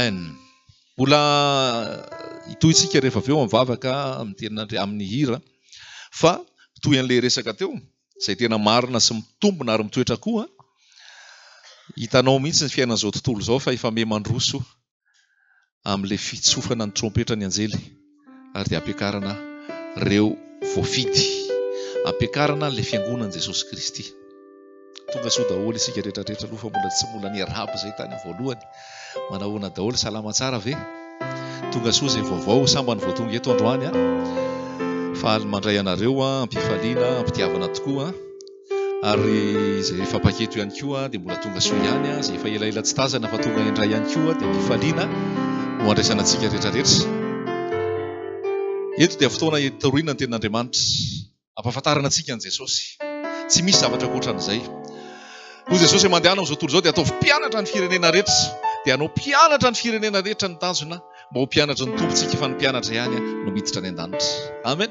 Amen. Mbola hitohy tsika rehefa avy eo amin'ny vavaka amin'ny tenin'Andria amin'ny hira fa mitohy an'ilay resaka teo izay tena marina sy mitombina ary mitoetra koa. Hitanao mihitsy ny fiainan'izao tontolo izao fa efa miha mandroso amin'ilay fitsofana ny trompetra ny anjely ary dia ampiakarana ireo voafidy. Ampiakarana ilay fiangonan'i Jesosy Kristy. Tonga soa daholo isika rehetra rehetra aloha fa mbola tsy mbola niarahaba izay tany voalohany. Manahoana daholo, salama tsara ve? Tonga soa izay vaovao, sambany vao tonga eto androany an. Faly mandray anareo an, am-pifaliana, am-pitiavana tokoa an. Ary izay efa mpaketo ihany koa dia mbola tonga soa ihany an, izay efa elaela tsy tazana fa tonga indray ihany koa dia am-pifaliana no andraisana antsika rehetra rehetra. Eto dia fotoana hitoriana ny tenin'Andriamanitra. Ampahafantarana antsika an'i Jesosy. Tsy misy zavatra ankoatran'izay. Hoy Jesosy hoe mandehana amin'izao tontolo izao dia ataovy mpianatra ny firenena rehetra. Dia hanao mpianatra ny firenena rehetra ny tanjona mba ho mpianatry ny Tompo tsika fa ny mpianatra ihany no miditra any an-danitra. Amen.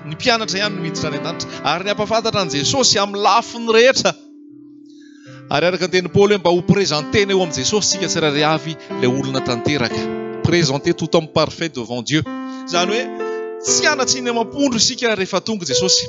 Ny mpianatra ihany no miditra any an-danitra. Ary ny hampahafantatra an'i Jesosy amin'ny lafiny rehetra. Ary araka ny tenin'i Paoly hoe mba ho présenter-na eo amin'i Jesosy isika tsirairay avy ilay olona tanteraka. Présenter tout homme parfait devant Dieu. Izany hoe tsy hanatsiny amam-pondro isika rehefa tonga Jesosy.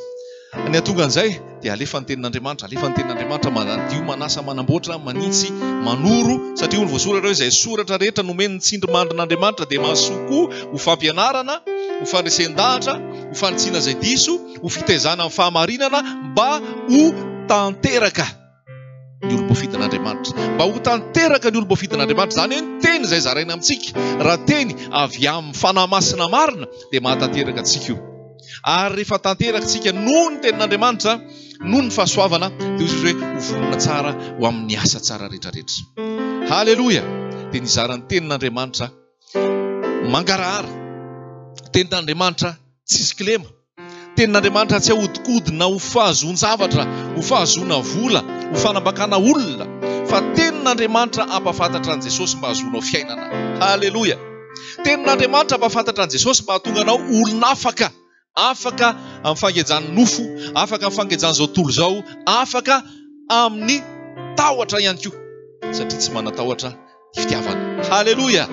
Ny hahatonga an'izay dia alefa ny tenin'Andriamanitra, alefa ny tenin'Andriamanitra manadio, manasa, manamboatra, manitsy, manoro, satria hoy ny voasoratra hoe izay soratra rehetra nomen'ny tsindrimandrin'Andriamanitra dia mahasoa koa ho fampianarana, ho fandresen-dahatra, ho fanitsiana izay diso, ho fitaizana amin'ny fahamarinana mba ho tanteraka ny olom-boafidin'Andriamanitra. Mba ho tanteraka ny olom-boafidin'Andriamanitra. Izany hoe ny teny izay zaraina amintsika, raha teny avy amin'ny Fanahy Masina marina, dia mahatanteraka antsika io. Ary rehefa tanteraka isika noho ny tenin'Andriamanitra, noho ny fahasoavana, dia hoy Jesosy hoe ho vonona tsara ho amin'ny asa tsara rehetrarehetra. Haleloia! Dia nizara ny tenin'Andriamanitra mangarahara, tenin'Andriamanitra tsisy kilema. Tenin'Andriamanitra tsy ahodikodina ho fahazoan-javatra, ho fahazoana vola, ho fanambakana olona, fa Tenin'Andriamanitra hampahafantatra an'i Jesosy mba hahazoanao fiainana. Haleloia! Tenin'Andriamanitra hampahafantatra an'i Jesosy mba hahatonga anao olon'afaka, afaka amin'ny fangejan'ny nofo, afaka amin'ny fangejan'izao tontolo izao, afaka amin'ny tahotra ihany koa, satria tsy manan-tahotra fitiavana. Haleloia!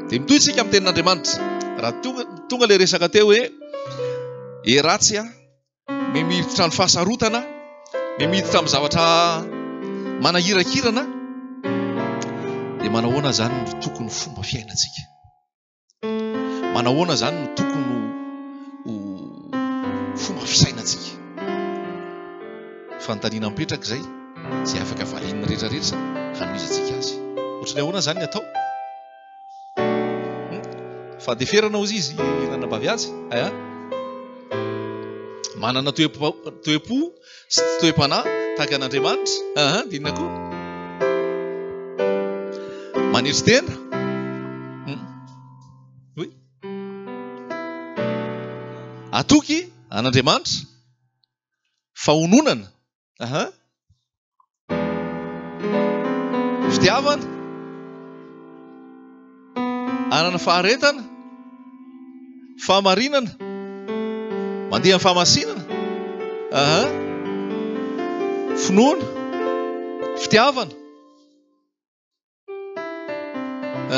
Dia mitohy isika amin'ny tenin'Andriamanitra. Raha tonga tonga ilay resaka teo hoe e ratsy a, me miditra ny fahasarotana, me miditra amin'ny zavatra manahirakirana, dia manahoana izany no tokony fomba fiainantsika? Manahoana izany no tokony ho fomba fisainantsika? Fanontaniana mipetraka izay, izay afaka valian'ny rehetra rehetra hanohizantsika azy. Ohatran'ny ahoana izany ny atao? Hmm? Fandeferana hozy izy ranabavy azy, aya? Manana toe-po sy toe-panahy tahaka an'Andriamanitra. Aha, dia inona koa? Manetry tena. Hmm. Oui. Atoky an'Andriamanitra. Fahononana. Aha. Fitiavana. Hanana faharetana, fahamarinana, mandeha amin'ny fahamasinana, aha, finoana, fitiavana,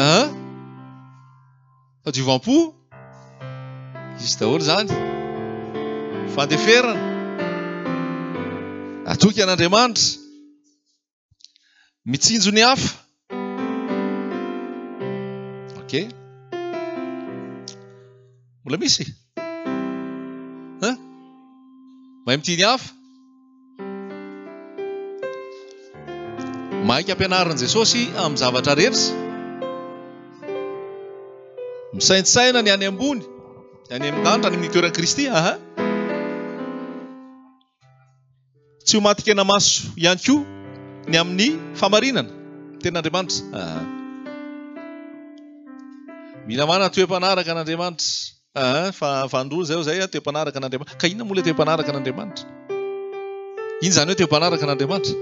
aha, fadiovam-po, izy daholo izany, fandeferana, atoky an'Andriamanitra. Mitsinjo ny hafa. Ok. Mbola misy? Hein? Mahay mitia ny hafa? Maika ampianarin'i Jesosy amin'ny zavatra rehetra. Misaintsaina ny any ambony, ny any amin'ny lanitra, any amin'ny toeran'i Kristy. Aha. Tsy ho matin-kena-maso ihany koa ny amin'ny fahamarinana. Tenin'Andriamanitra. Aa. Mila manana toe-panaraka an'Andriamanitra. Aa, fa fanindroa izay izay toe-panaraka an'Andriamanitra. Ka inona moa ilay toe-panaraka an'Andriamanitra? Inona izany hoe toe-panaraka an'Andriamanitra?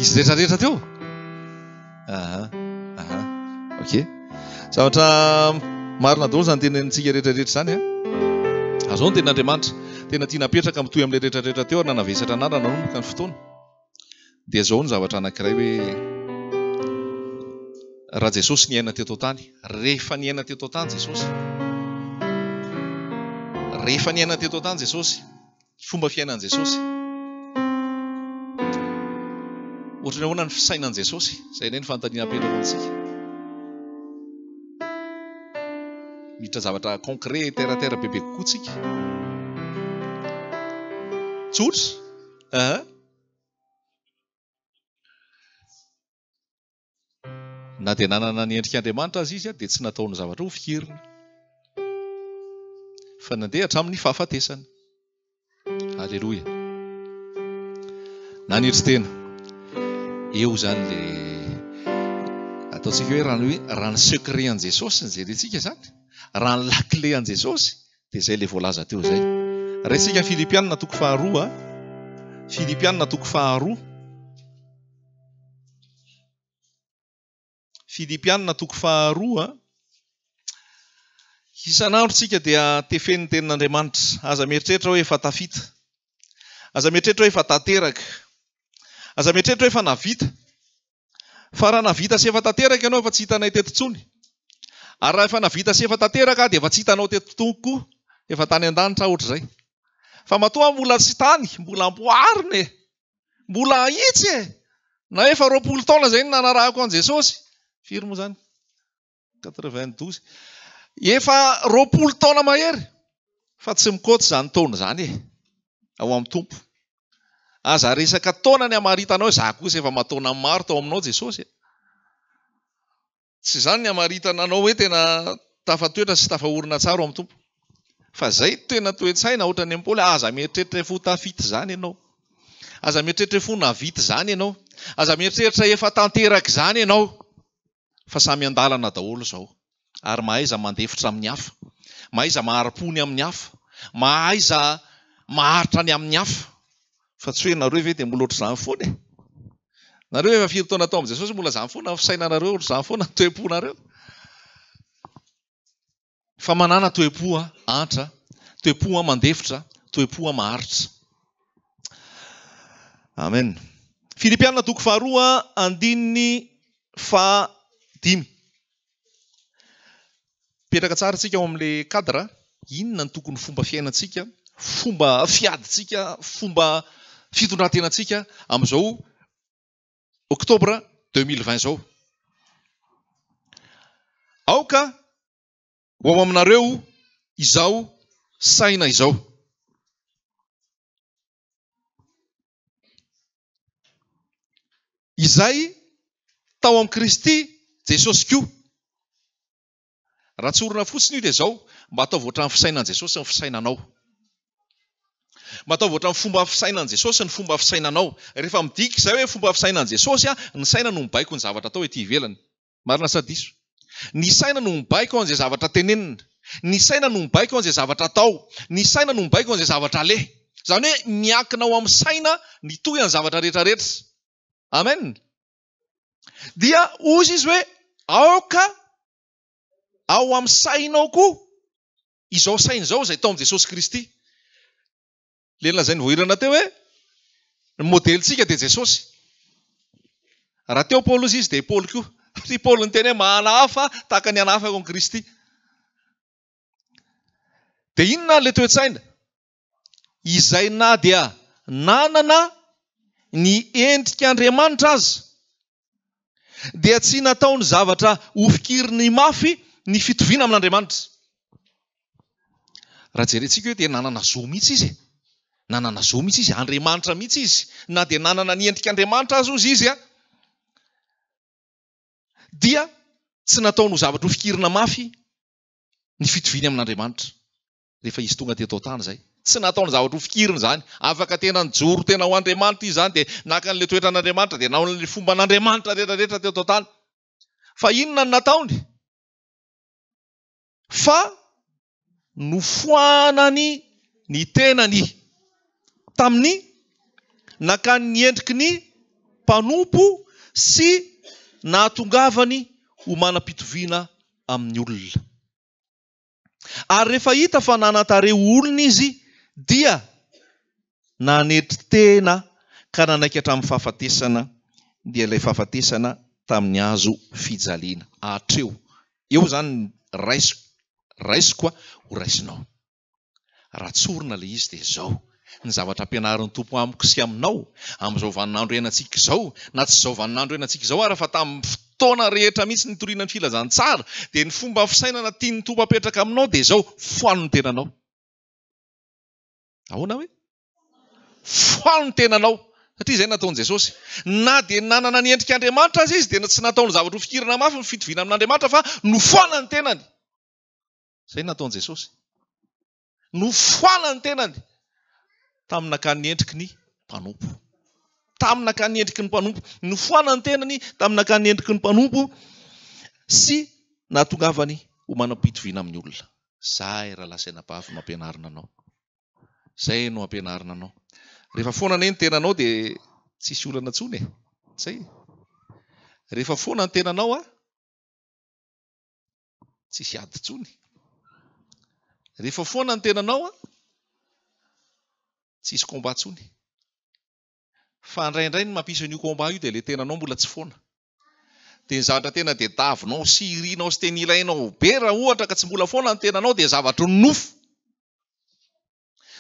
Izy rehetra rehetra teo? Aha, aha. Ok. Zavatra marina daholo izany tenenintsika rehetra rehetra izany an. Azao ny tenin'Andriamanitra. Tena tiana apetraka mitohy amin'ilay rehetra rehetra teo ary nanavesatra anarana nanomboka ny fotoana. Dia izao ny zavatra anankiray hoe. Raha Jesosy niaina teto an-tany, rehefa niaina teto an-tany Jesosy, rehefa niaina teto an-tany Jesosy, fomba fiainan'i Jesosy. Ohatran'ny ahoana ny fisainan'i Jesosy? Izay indray ny fanontaniana apetrako amintsika. Miditra zavatra concret, terre à terre bebe kokoa tsika. Tsotra? Aha. Na dia nanana ny endrik'Andriamanitra aza izy dia tsy nataony zavatra ho fikirina fa nandeha hatramin'ny fahafatesana. Aleloia. Nanetry tena. Eo izany le ataontsika hoe raha ny hoe raha ny secret an'i Jesosy no jerentsika izany, raha ny lakile an'i Jesosy dia izay ilay voalaza teo izay. Raisika Filipianina toko faharoa, Filipianina toko faharoa. Filipianina toko faharoa. Isan'andro tsika dia tefen'ny tenin'Andriamanitra. Aza mieritreritra hoe efa tafita. Aza mieritreritra hoe efa tanteraka. Aza mieritreritra hoe efa navita. Fa raha navita sy efa tanteraka ianao efa tsy hitanay teto intsony. Ary raha efa navita sy efa tanteraka aho dia efa tsy hitanao teto intsony koa. Efa tany an-danitra aho ohatr'izay. Fa matoa mbola tsy tany, mbola amboarina e! Mbola ahitsy e! Na efa 20 taona izay no nanarahako an'i Jesosy. Firy moa izany? 92. Efa 20 taona mahery. Fa tsy mikoty izany taona izany e! Ao amin'ny Tompo. Aza resaka taona ny hamaritanao hoe za kosa efa aman-taona maro tao aminao Jesosy e! Tsy izany ny hamaritana anao hoe tena tafatoetra sy tafaorina tsara ao amin'ny Tompo. Fa izay tena toe-tsaina ohatran'ny an'i Paoly, aza mieritreritra efa ho tafita izany ianao. Aza mieritreritra efa ho navita izany ianao. Aza mieritreritra efa tanteraka izany ianao. Fa samy an-dalana daholo izao. Ary mahaiza mandefitra amin'ny hafa. Mahaiza mahari-po ny amin'ny hafa. Mahaiza maharitra ny amin'ny hafa. Fa tsy hoe nareo ve dia mbola ohatr'izany foana e? Nareo efa firy taona tao amin'i Jesosy mbola izany foana ny fisainanareo, ohatr'izany foana ny toe-ponareo. Fa manàna toe-po antra, toe-po mandefitra, toe-po maharitra. Amen. Filipiana toko faharoa andininy fahadimy. Mipetraka tsara isika ao amin'ilay cadre, inona no tokony fomba fiainantsika, fomba fiadintsika, fomba fitondran-tenantsika amin'izao octobre 2020 izao. Aoka ho ao aminareo izao saina izao. Izay tao amin'i Kristy Jesosy koa. Raha tsorina fotsiny io dia izao, mba ataovy ohatran'ny fisainan'i Jesosy ny fisainanao. Mba ataovy ohatran'ny fomba fisainan'i Jesosy ny fomba fisainanao. Rehefa midika izay hoe fomba fisainan'i Jesosy, ny saina no mibaiko ny zavatra atao ety ivelany. Marina sa diso? Ny saina no mibaiko an'izay zavatra tenenina. Ny saina no mibaiko an'izay zavatra atao. Ny saina no mibaiko an'izay zavatra aleha. Izany hoe miankina ao amin'ny saina ny tohin'ny zavatra rehetra rehetra. Amen. Dia hozy izy hoe aoka ao amin'ny sainao koa izao saina izao izay tao amin'i Jesosy Kristy. Ilay nolazain'i Voahirana teo hoe ny modelintsika dia Jesosy. Raha teo Paoly hozy izy dia Paoly koa. Ry Paoly niteny hoe mahanahafa tahaka ny hanahafako an'i Kristy. Dia inona ilay toe-tsaina? Izay na dia nanana ny endrik'Andriamanitra aza dia tsy nataony zavatra hofikiriny mafy ny fitoviana amin'Andriamanitra. Raha jerentsika hoe dia nanana zo mihitsy izy e. Nanana zo mihitsy izy, Andriamanitra mihitsy izy. Na dia nanana ny endrik'Andriamanitra aza ozy izy, dia tsy nataony ho zavatra hofikirina mafy ny fitoviany amin'Andriamanitra. Rehefa izy tonga teto an-tany izay. Tsy nataony zavatra ho fikirina izany. Afaka tena nijoro tena ho Andriamanitra izy izany dia naka an'ilay toetran'Andriamanitra dia nanao an'ilay fomban'Andriamanitra rehetra rehetra teto an-tany. Fa inona no nataony? Fa nofoanany ny tenany tamin'ny nakany ny endriky ny mpanompo sy nahatongavany ho manam-pitoviana amin'ny olona. Ary rehefa hita fa nanan-tarehy ho olona izy, dia nanetry tena ka nanaiky hatramin'ny fahafatesana, dia ilay fahafatesana tamin'ny hazo fijaliana. Hatreo. Eo izany ny raisiko, raisiko ho raisinao. Raha tsorina ilay izy dia izao, ny zavatra ampianarin'ny Tompo amiko sy aminao, amin'izao vaninandro iainantsika izao, na tsy izao vaninandro iainantsika izao ara fa tamin'ny fotoana rehetra mihitsy nitoriana ny filazantsara, dia ny fomba fisainana tian'ny Tompo apetraka aminao dia izao, foano ny tenanao. Ahoana hoe? Foano ny tenanao. Satria izay nataon'i Jesosy. Na dia nanana ny endrik'Andriamanitra aza izy dia tsy nataony zavatra ho fikirana mafy ny fitoviana amin'Andriamanitra fa nofoanany ny tenany. Izay nataon'i Jesosy. Nofoanany ny tenany tamin'ny nakany ny endriky ny mpanompo. Tamin'ny nakany ny endriky ny mpanompo. Nofoanany ny tenany tamin'ny nakany ny endriky ny mpanompo sy nahatongavany ho manam-pitoviana amin'ny olona. Zay rahalahy sy anabavy no ampianarina anao. Zay no ampianarina anao. Rehefa foana anie ny tenanao dia tsisy olana intsony e. Zay. Rehefa foana ny tenanao a, tsisy ady intsony. Rehefa foana ny tenanao a, tsisy combat intsony. Fa indraindray ny mampisy an'io combat io dia ilay tenanao mbola tsy foana. Dia ny zavatra tena tadiavinao sy irinao sy tena ilainao be raha ohatra ka tsy mbola foana ny tenanao dia zavatry ny nofo.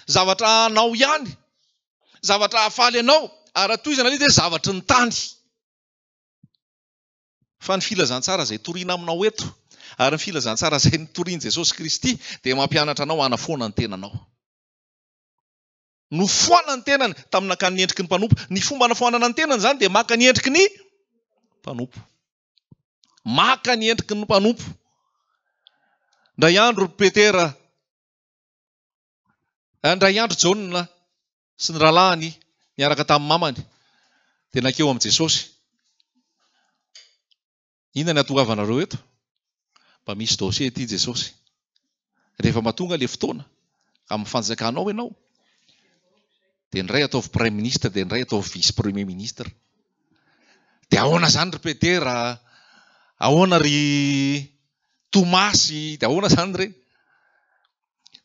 Zavatra anao ihany. Zavatra hahafaly anao. Ary raha tohizana ilay izy dia zavatry ny tany. Fa ny filazantsara izay torina aminao eto ary ny filazantsara izay notorian'i Jesosy Kristy dia mampianatra anao hanafoana ny tenanao. Nofoanany ny tenany tamin'ny nakany ny endriky ny mpanompo. Ny fomba anafoanana ny tenany izany dia maka ny endriky ny mpanompo. Maka ny endriky ny mpanompo. Indray andro Petera, indray andro Jaona sy ny rahalahiny niaraka tamin'ny mamany dia nankeo amin'i Jesosy. Inona ny hatongavanareo eto? Mba misy dossier ity Jesosy. Rehefa mba tonga le fotoana, amin'ny fanjakanao ianao, dia ny iray ataovy prime ministre, dia ny iray ataovy vice premier ministre. Dia ahoana izany ry Petera? Ahoana ry Tomasy? Dia ahoana izany ireny?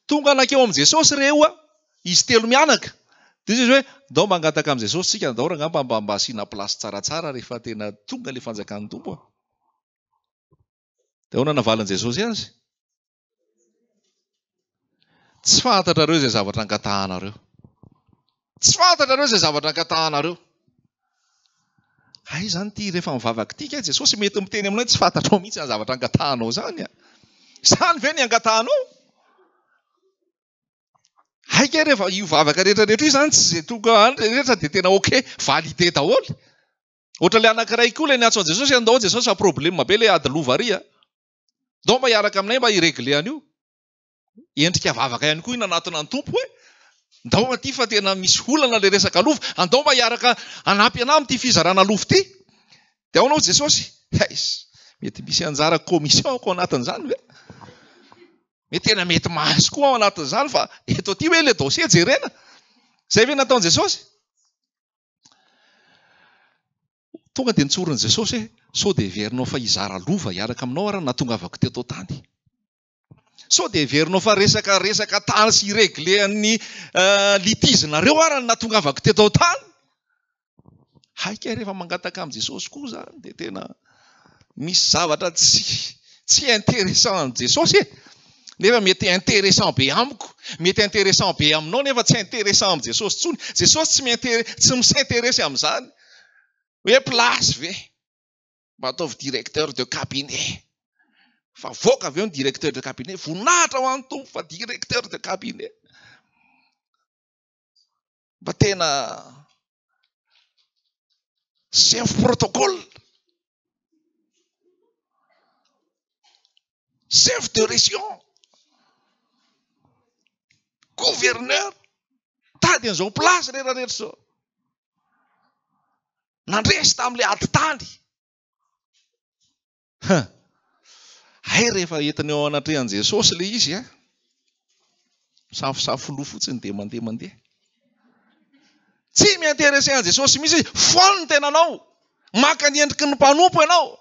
Tonga nankeo amin'i Jesosy ireo izy telo mianaka. Dia izy hoe, ndao mangataka amin'i Jesosy tsika, ndao rangahy mba mba mba asiana place tsaratsara rehefa tena tonga ilay fanjakan'ny Tompo a. Dia ahoana navalin'i Jesosy azy? Tsy fantatrareo izay zavatra angatahanareo. Tsy fantatrareo izay zavatra angatahanareo. Hay izany ity rehefa mivavaka ity kay Jesosy mety miteny aminao hoe tsy fantatrao mihitsy izany zavatra angatahanao izany a. Izany ve ny angatahanao? Hay kay rehefa io vavaka rehetra rehetra io izany tsy izay tonga any rehetra dia tena ok, validé daholo. Ohatra ilay anankiray koa ilay niantso an'i Jesosy, andao Jesosy fa problème be ilay ady lova ary a. Ndao mba hiaraka aminay mba hi-régler an'io. Endrika vavaka ihany koa io nanatona ny Tompo hoe, ndao aty fa tena misy olana ilay resaka lova, andao mba hiaraka hanampy anah amin'ity fizarana lova ity. Dia ahoana hoy Jesosy? Eish, mety misy anjara commission ako anatin'izany ve? Mety tena mety mahazo koa ao anatin'izany fa eto aty hoe ilay dossier jerena. Izay ve nataon'i Jesosy? Tonga dia nitsorin'i Jesosy hoe, sao dia heverinao fa hizara lova hiaraka aminao ary nahatongavako teto an-tany. Sao dia heverinao fa resaka resaka tany sy hi-regler ny litige-nareo ary no nahatongavako teto an-tany? Hay kay rehefa mangataka amin'i Jesosy koa izany dia tena misy zavatra tsy tsy intéressant an'i Jesosy e. Nefa mety intéressant be amiko, mety intéressant be aminao nefa tsy intéressant amin'i Jesosy intsony. Jesosy tsy mi-intér- tsy mi-s'intéresser amin'izany. Hoe place ve? Mba ataovy directeur de cabinet. Fa avoaka avy eo ny directeur de cabinet. Voninahitra ho an'ny Tompo fa directeur de cabinet. Mba tena chef protocole. Chef de région. Gouverneur. Tady an'izao place rehetra rehetra izao. Nandresy tamin'ilay ady tany. Huh. Hay rehefa entina eo anatrehan'i Jesosy ilay izy a. Misafosafo loha fotsiny dia mandeha mandeha. Tsy mi-intéresser an'i Jesosy mihitsy izy. Foano ny tenanao. Maka ny endriky ny mpanompo ianao.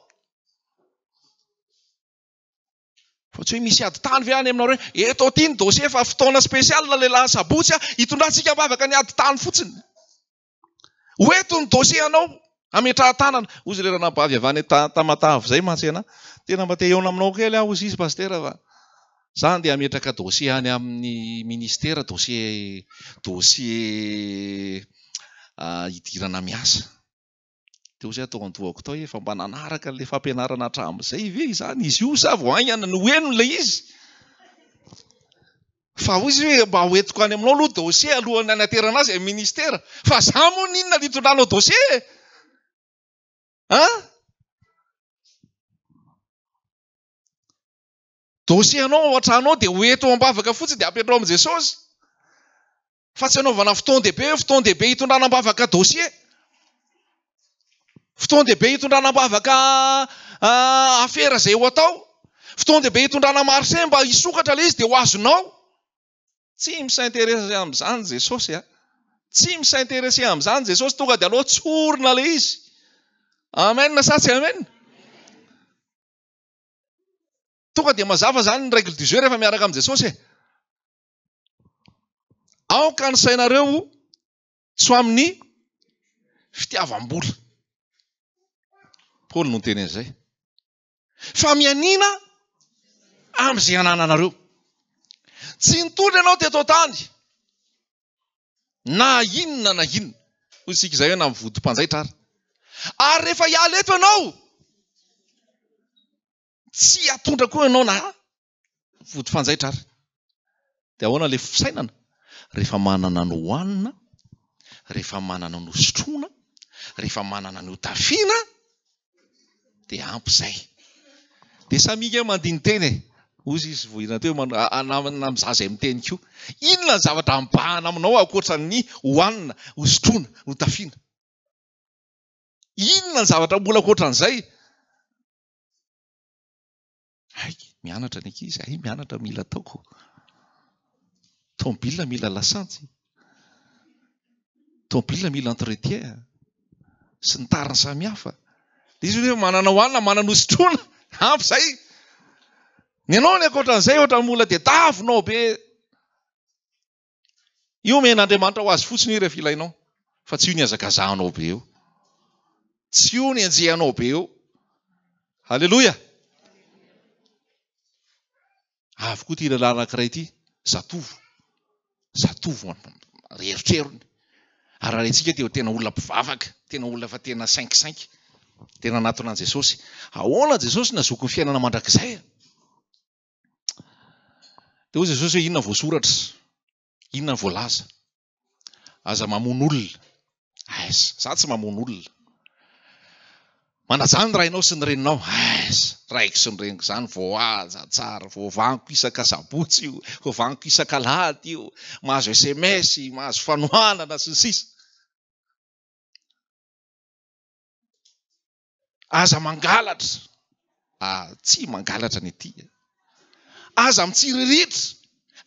Fa tsy hoe misy ady tany ve any aminareo? Eto aty ny dossier fa fotoana spécial ilay lahasabotsy a, hitondrantsika am-bavaka ny ady tany fotsiny. Ho eto ny dossier anao. Ametrahan-tanana. Hozy ilay ranabavy avy any Tamatave izay mantsy ana. Tena mba te hihaona aminao kely aho hozy izy Pasitera fa za andeha hametraka dossier any amin'ny ministera, dossier dossier hidirana miasa. Dia hozy aho tao an-dohako tao hoe efa mba nanaraka an'ilay fampianarana hatramin'izay ve izany izy io sa vao haingana no henony ilay izy? Fa hoy izy hoe mba hoentiko any aminao aloha dossier alohan'ny hanaterana azy amin'ny ministera. Fa za moa n'inona no hitondranao dossier e? An? Dossier anao ao an-trano ao dia hoento ao am-bavaka fotsiny dia apetrao amin'i Jesosy. Fa tsy anaovana fotoan-dehibe hoe fotoan-dehibe hitondrana am-bavaka dossier. Fotoan-dehibe hitondrana am-bavaka afera izay ho atao. Fotoan-dehibe hitondrana marché mba hisokatra ilay izy dia ho azonao. Tsy mi-s'intéresser amin'izany Jesosy a. Tsy mi-s'intéresser amin'izany Jesosy, tonga dia aleo tsorina ilay izy. Amen sa tsy amen? Tonga dia mazava izany ny règle du jeu rehefa miaraka amin'i Jesosy e. Aoka ny sainareo tsy ho amin'ny fitiavam-bola. Paoly no niteny an'izay. Fa mianiana amin'izay anananareo. Tsy nitondra ianao teto an-tany na inona na inona. Hoy isika izay hoe na mivodim-panjaitra ary. Ary rehefa hiala eto ianao, tsy hatondra koa ianao na vody fanjaitra ary. Dia ahoana ilay fisainana? Rehefa manana ny hohanina, rehefa manana ny hosotroina, rehefa manana ny hotafiana, dia ampy izay. Dia samia ange mandini-tena e! Hoy izy vohirana teo, na amin'ny zaza izay miteny koa. Inona ny zavatra mibahana aminao ankoatra ny hohanina, hosotroina, hotafiana? Inona ny zavatra mbola ankoatran'izay? Hay, mianatra ny ankizy, hay mianatra mila ataoko. Tomobile mila lasantsy. Tomobile mila entretien. Sy ny tariny samihafa. Dia izy hoe manana hohanina, manana hosotroina. Ampy izay. Ny anao ny ankoatran'izay ohatran'ny mbola dia tavinao be. Io omen'Andriamanitra ho azy fotsiny io rehefa ilainao, fa tsy io ny hazakazahanao be eo. Tsy io ny enjehanao be eo. Haleloia! Avy koa ity lehilahy anankiray ity, zatovo. Zatovo erotrerony. Ary raha rentsika dia tena olona mpivavaka, tena olona efa tena cinq cinq, tena nanatona an'i Jesosy. Ahoana Jesosy nazoky ny fiainana mandrakizay? Dia hoy Jesosy hoe inona voasoratra? Inona voalaza? Aza mamono olona. Aiza, za tsy mamono olona. Manajà ny rainao sy ny reninao. Aiza, raiko sy ny reniko izany voahaja tsara, voavaniko isaka sabotsy io, voavaniko isaka alahady io, mahazo sms, mahazo fanohanana sy ny sisa. Aza mangalatra. Ah, tsy mangalatra ny aty. Aza mitsiriritra.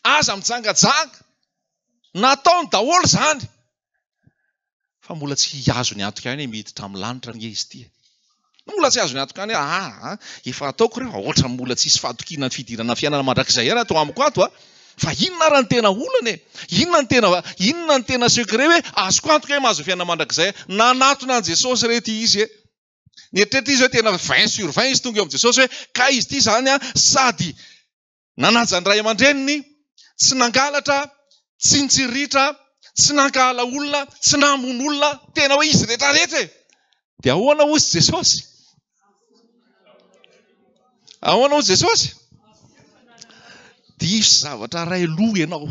Aza mijangajanga. Nataony daholo izany. Fa mbola tsy azony antoka ihany hoe miditra amin'ny lanitra ange izy ity. Mbola tsy azony antoka ihany hoe ah, ah, efa ataoko ireo, ohatran'ny mbola tsisy fahatokiana ny fidirana fiainana mandrakizay ihany ato amiko ato a. Fa inona ara ny tena olana e? Inona ny tena inona ny tena secret hoe azoko antoka hoe mahazo fiainana mandrakizay? Nanatona an'i Jesosy re ity izy e. Nieritreritra izy hoe tena 20 sur 20 izy tonga eo amin'i Jesosy hoe ka izy ity izany a sady nanaja ny ray aman-dreniny, tsy nangalatra, tsy nitsiriritra, tsy nankahala olona, tsy namono olona, tena hoe izy rehetrarehetra e. Dia ahoana hozy Jesosy? Ahoana hozy Jesosy? Diso zavatra ray loha ianao.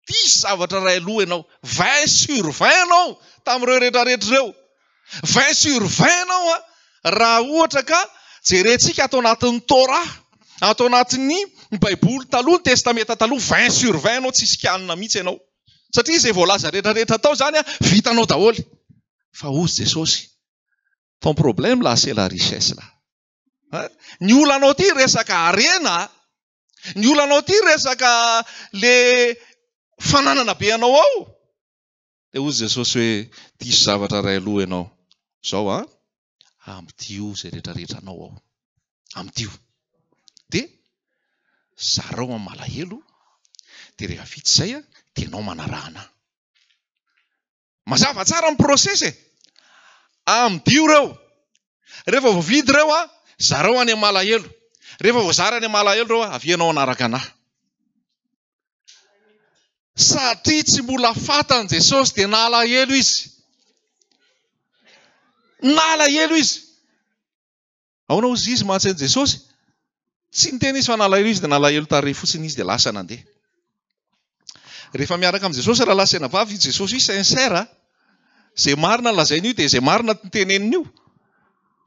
Diso zavatra ray loha ianao. 20 sur 20 ianao tamin'ireo rehetrarehetra ireo. 20 sur 20 ianao a, raha ohatra ka jerentsika ato anatin'ny Torah, ato anatin'ny Baiboly taloha, ny Testamenta taloha, 20 sur 20 ianao, tsisy kianina mihitsy ianao. Satria izay voalaza rehetrarehetra tao izany a, vitanao daholo. Fa hozy Jesosy, ton problème là c'est la richesse là. Ny olanao ity resaka harena, ny olanao ity resaka le fananana be anao ao. Dia hozy Jesosy hoe diso zavatra iray aloha ianao. Zao an, amidio izay rehetrarehetra anao ao. Amidio. Dia zarao amin'ny malahelo, dia rehefa vita izay dia ianao manarahana. Mazava tsara ny process e! Amidio ireo. Rehefa voavidy ireo a, zarao any amin'ny malahelo. Rehefa voazara any amin'ny malahelo ireo a, avia ianao hanaraka anà. Satria tsy mbola fantany Jesosy dia nalahelo izy. Nalahelo izy. Ahoana hozy izy mantsy an'i Jesosy? Tsy niteny izy fa nalahelo izy dia nalahelo tarehy fotsiny izy dia lasa nandeha. Rehefa miaraka amin'i Jesosy rahalahy sy anabavy, i Jesosy io sincère a. Izay marina lazainy io dia izay marina teneniny io.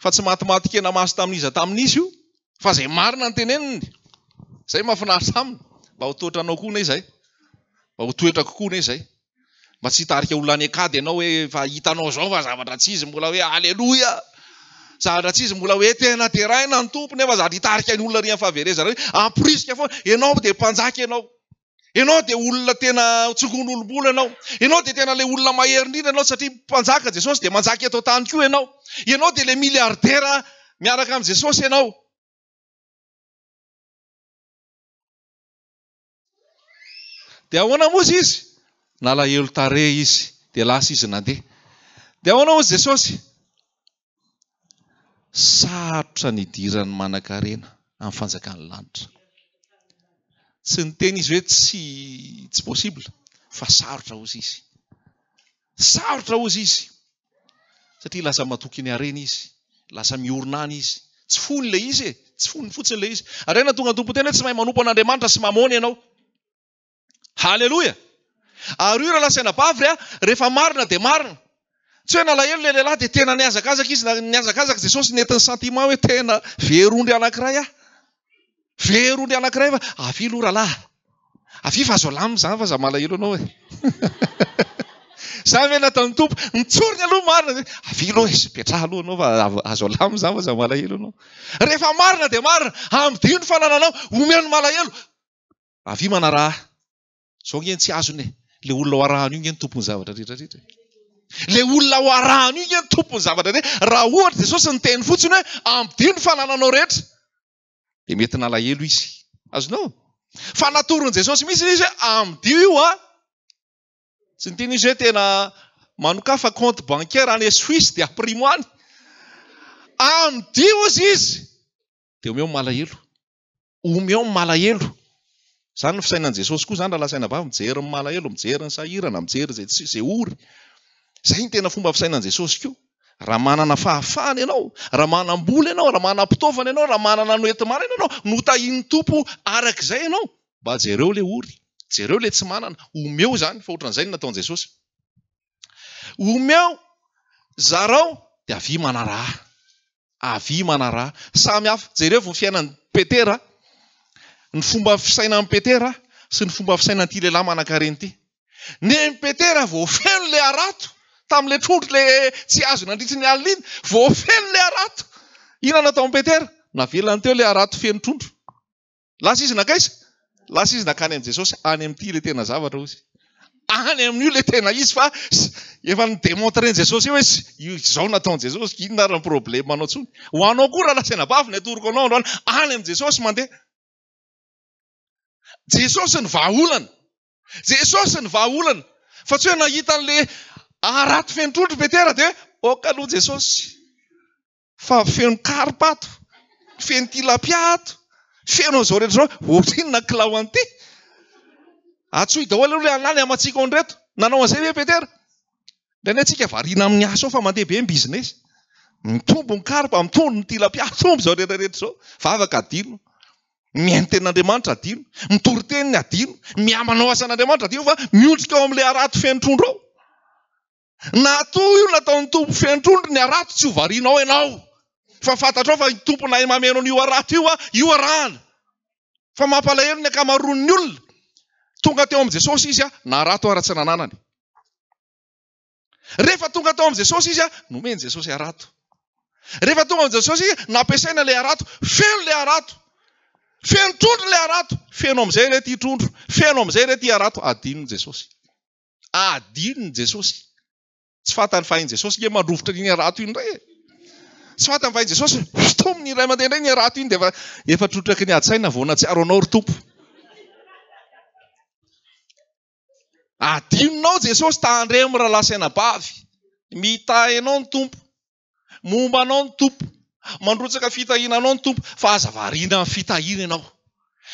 Fa tsy matimatin-kena maso tamin'iza tamin'iza io. Fa izay marina ny teneniny. Izay mahafinaritra aminy. Mba ho toetranao koa anie izay. Mba ho toetrako koa anie izay. Mba tsy hitarika olona any an-kady ianao hoe fa hitanao izao fa zavatra tsy izy mbola hoe aleloia. Zavatra tsy izy mbola hoe tena deraina ny Tompo nefa zavatra hitarika ny olona ary amin'ny fahaverezana. Amporisika foana. Ianao dia mpanjaka ianao. Ianao dia olona tena tsongon'olom-bolo ianao. Ianao dia tena ilay olona mahery indrindra ianao satria mpanjaka Jesosy dia manjaka eto an-tany koa ianao. Ianao dia ilay miliaridera miaraka amin'i Jesosy ianao. Dia ahoana moa izy? Nalahelo tarehy izy, dia lasa izy nandeha. Dia ahoana hozy Jesosy? Sarotra ny hidiran'ny manankarena amin'ny fanjakan'ny lanitra. Tsy niteny izy hoe tsy tsy possible, fa sarotra hozy izy. Sarotra hozy izy. Satria lasa matoky ny harena izy, lasa miorina any izy. Tsy fony ilay izy e, tsy fony fotsiny ilay izy. Harena tonga ny Tompo teny hoe tsy mahay manompo an'Andriamanitra sy mamôny ianao. Haleloia! Ary io rahalahy sy anabavy ry a, rehefa marina dia marina. Tsy hoe nalahelo ilay lehilahy dia tena nihazakazaka izy, nihazakazaka Jesosy nentin'ny sentiment hoe tena very ondry anankiray aho. Very ondry anankiray fa avia aloha rahalahy. Avia fa azo alamina izany fa aza malahelo anao e. Izany ve nataon'ny Tompo? Nitsoriny aloha marina. Avia aloha e, petraha aloha anao fa azo alamina izany fa aza malahelo anao. Rehefa marina dia marina, amidio ny fanananao, omeo ny malahelo. Avia manaraha ahy. Zao nge ny tsy azony e. Le olona ho arahana io nge ny tompon'ny zavatra rehetra rehetra e. Le olona ho arahana io nge ny tompon'ny zavatra rehetra. Raha ohatra Jesosy niteny fotsiny hoe ampidio ny fanananao rehetra, dia mety nalahelo izy. Azonao? Fa natoron'i Jesosy mihitsy izy hoe ampidio io a. Tsy niteny izy hoe tena manokafa compte bancaire any Suisse dia ampirimo any. Ampidio ozy izy. Dia omeo malahelo. Omeo ny malahelo. Izany ny fisainan'i Jesosy koa izany rahalahy sy anabavy, mijery ny malahelo, mijery ny sahirana, mijery izay tsy izay ory. Izay ny tena fomba fisainan'i Jesosy koa. Raha manana fahafahana ianao, raha manam-bola ianao, raha manam-pitaovana ianao, raha manana ny hoenti-manana ianao, notahian'ny Tompo arak'izay ianao. Mba jereo ilay ory, jereo ilay tsy manana, omeo izany fa ohatran'izay no nataon'i Jesosy. Omeo, zarao, dia avia manaraha. Avia manaraha. Samy hafa. Jereo ny fiainan'i Petera, ny fomba fisainan'i Petera sy ny fomba fisainan'ity lehilahy manankarena ity. Nen'i Petera vao feno ilay harato tamin'ilay trondro ilay tsy azo nandritry ny alina iny, vao feno ilay harato. Inona nataon'i Petera? Navelany teo ilay harato feno trondro. Lasa izy nankaiza? Lasa izy nankany amin'i Jesosy, any amin'ity ilay tena zavatra hozy. Any amin'io ilay tena izy fa efa ni-démontrer-n'i Jesosy eo hoe io izao nataon'i Jesosy, inona ary ny problème anao intsony? Ho anao koa rahalahy sy anabavy ny atoroko anao androany, any amin'i Jesosy mandeha. Jesosy ny vahaolana. Jesosy ny vahaolana. Fa tsy hoe nahita an'ilay harato feno trondro Petera dia hoe ok aloha Jesosy. Fa feno karpa ato, feno tilapia ato, feno an'izao rehetra izao, ohatrinona kilao an'ity? Antsoy daholo aloha ilay an'lahy hamatsiako an'ireto. Nanao an'izay ve Petera? Indraindray tsika variana amin'ny asa ao fa mandeha be ny business. Mitombo ny karpa, mitombo ny tilapia, mitombo izao rehetra rehetra izao. Vavaka adino. Mihaino tenin'Andriamanitra adino. Mitory teniny adino. Miha-manao asan'Andriamanitra adino fa miondrika ao amin'ilay harato feno trondro ao. Na toa io nataon'ny Tompo feno trondro ny harato tsy ho variana ao ianao fa fantatrao fa ny Tompo nahay mameno an'io harato io io arahana. Fa mampalahelo ny ankamaroan'ny olona. Tonga teo amin'i Jesosy izy na harato ara tsy nananany. Rehefa tonga tao amin'i Jesosy izy nomen'i Jesosy harato. Rehefa tonga amin'i Jesosy izy nampiasaina ilay harato, feno ilay harato. Feno trondro ilay harato, feno amin'izay re ity trondro, feno amin'izay re ity harato, adinon'i Jesosy. Adinony Jesosy. Tsy fantany fa hain'i Jesosy nge mandrovitra an'iny harato iny indray e. Tsy fantany fa hain'i Jesosy sintominy iray mandeha indray ny harato iny dia efa efa trotraky ny ady-saina vao nahatsiaro anao ry Tompo. Adinonao Jesosy, tandremo rahalahy sy anabavy. Mitahy anao ny Tompo. Momba anao ny Tompo. Mandrotsaka fitahiana anao ny Tompo, fa aza variana amin'ny fitahiana ianao.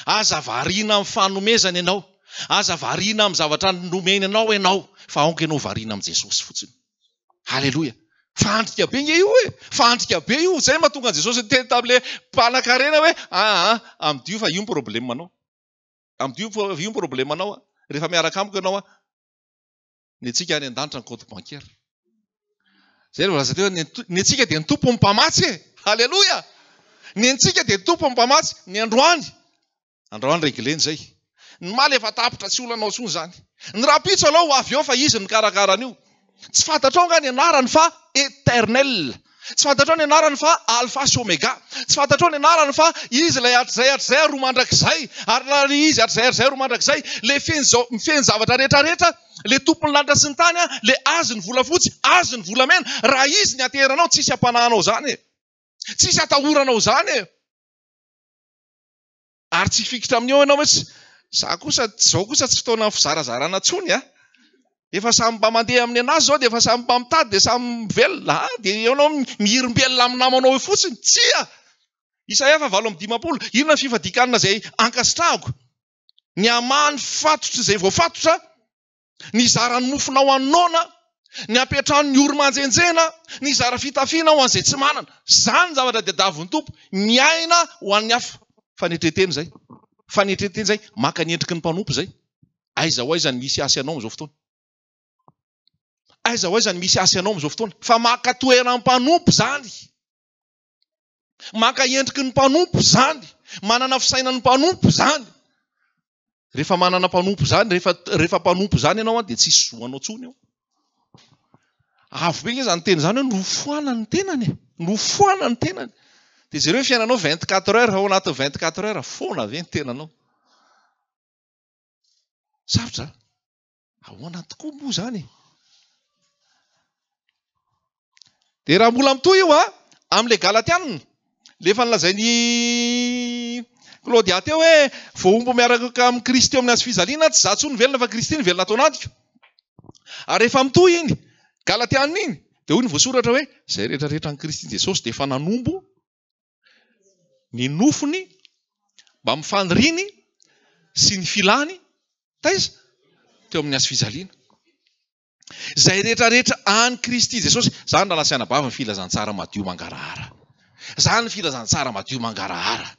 Aza variana amin'ny fanomezana ianao. Aza variana amin'ny zavatra nomeny anao ianao, fa aoka ianao variana amin'i Jesosy fotsiny. Aleloia. Fandrika be nge io e! Fandrika be io. Izay mahatonga an'i Jesosy niteny tamin'ilay mpanankarena hoe, aa, amidio fa io ny problème-nao. Amidio fa io ny problème-nao. Rehefa miaraka amiko ianao, ny antsika any an-danitra ny compte bancaire. Izay no voalaza teo, ny antsika dia ny Tompo ny mpamatsy e! Aleloia! Ny antsika dia ny Tompo ny mpamatsy, ny androany. Androany reglena izay. Ny maly efa tapitra tsy olanao intsony izany. Ny rahampitso alao ho avy eo fa izy no mikarakara an'io. Tsy fantatrao nga ny anarany fa Eternel. Tsy fantatrao ny anarany fa Alpha sy Omega. Tsy fantatrao ny anarany fa izy ilay hatrizay hatrizay ary ho mandrakizay. Ary raha izy hatrizay hatrizay ary ho mandrakizay, ilay feno izao mifehy ny zavatra rehetra rehetra, ilay tompon'ny lanitra sy ny tany, ilay azy ny volafotsy, azy ny volamena. Raha izy ny anteheranao, tsisy hampanahinao izany e. Tsisy hatahoranao izany e. Ary tsy hifikitra amin'io ianao hoe za kosa zao kosa tsy fotoanan'ny fizarazarana intsony a. Efa samy mba mandeha amin'ny anazy zao dia efa samy mba mitady dia samy mivelona a, dia eo ianao mihirimbelona amin'ny namanao eo fotsiny. Tsia! Isaia faha 58, inona ny fifadian-kanina izay ankasitrahako? Ny hamaha ny fatotry izay voafatotra ny hizara ny mofonao ho an'ny noana, ny hampiantrano ny ory manjenjena, ny hizara fitafiana ho an'izay tsy manana. Izany ny zavatra diadavin'ny Tompo, miaina ho an'ny hafa. Fanetren-tena izay. Fanetren-tena izay, maka ny endriky ny mpanompo izay. Aiza ho aiza ny misy ahy sy anao amin'izao fotoana? Aiza ho aiza ny misy ahy sy anao amin'izao fotoana? Fa maka toeram-panompo izany. Maka endriky ny mpanompo izany. Manana fisainan'ny mpanompo izany. Rehefa manana mpanompo izany, rehefa rehefa mpanompo izany ianao dia tsisy zo anao intsony eo. Avo be nge izany teny izany hoe nofoanany ny tenany e. Nofoanany ny tenany. Dia jereo ny fiainanao 24 heures, ao anatin'ny 24 heures foana ve ny tenanao? Sarotra. Ahoana tokoa moa izany e? Dia raha mbola mitohy io a, amin'ilay Galatianina, ilay efa nolazain'i Claudia teo hoe voahombo miaraka amin'i Kristy eo amin'ny hazo fijaliana, tsy izaho intsony no velona fa Kristy no velona ato anatiko. Ary rehefa mitohy iny Galatianina iny, dia hoy ny voasoratra hoe izay rehetra rehetra an'i Kristy Jesosy dia efa nanombo ny nofony mbamin'ny faniriany sy ny filany taiza? Teo amin'ny hazo fijaliana. Izay rehetra rehetra an'i Kristy Jesosy. Izany rahalahy sy anabavy ny filazantsara madio mangarahara. Izany ny filazantsara madio mangarahara.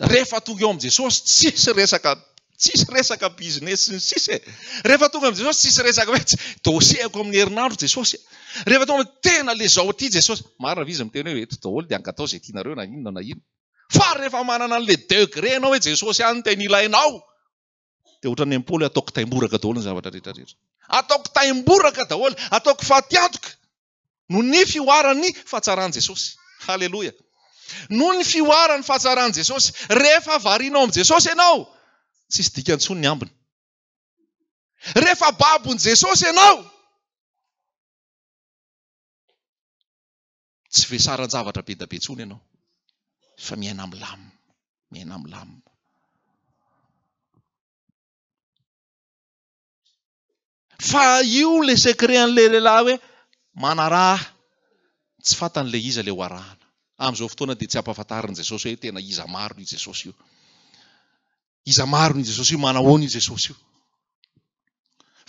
Rehefa tonga eo amin'i Jesosy, tsisy resaka, tsisy resaka business sy ny sisa e. Rehefa tonga amin'i Jesosy, tsisy resaka hoe dossier-ko amin'ny herinandro Jesosy. Rehefa tonga tena le zao aty Jesosy. Marina ve izy miteny hoe eto daholo dia angatao izay tianareo na inona na inona. Fa rehefa manana an'le degré ianao hoe Jesosy ihany no tena ilainao, dia ohatran'ny an'i Paoly hoe ataoko taimboraka daholo ny zavatra rehetra rehetra. Ataoko taimboraka daholo, ataoko fatiantoka. Noho ny fihoaran'ny fahatsaran'i Jesosy. Haleloia. Noho ny fihoaran'ny fahatsaran'i Jesosy. Rehefa variana ao amin'i Jesosy ianao, tsisy dikany intsony ny ambiny. Rehefa babon'i Jesosy ianao, tsy vesaran-javatra be dia be intsony ianao, fa miaina milamina, miaina milamina. Fa io le secret an'le lehilahy hoe manaraha ahy. Tsy fantany le iza le ho arahana. Amin'izao fotoana dia tsy ampahafantarin'i Jesosy hoe tena iza marina io Jesosy io. Iza marina io Jesosy io, manahoana io Jesosy io.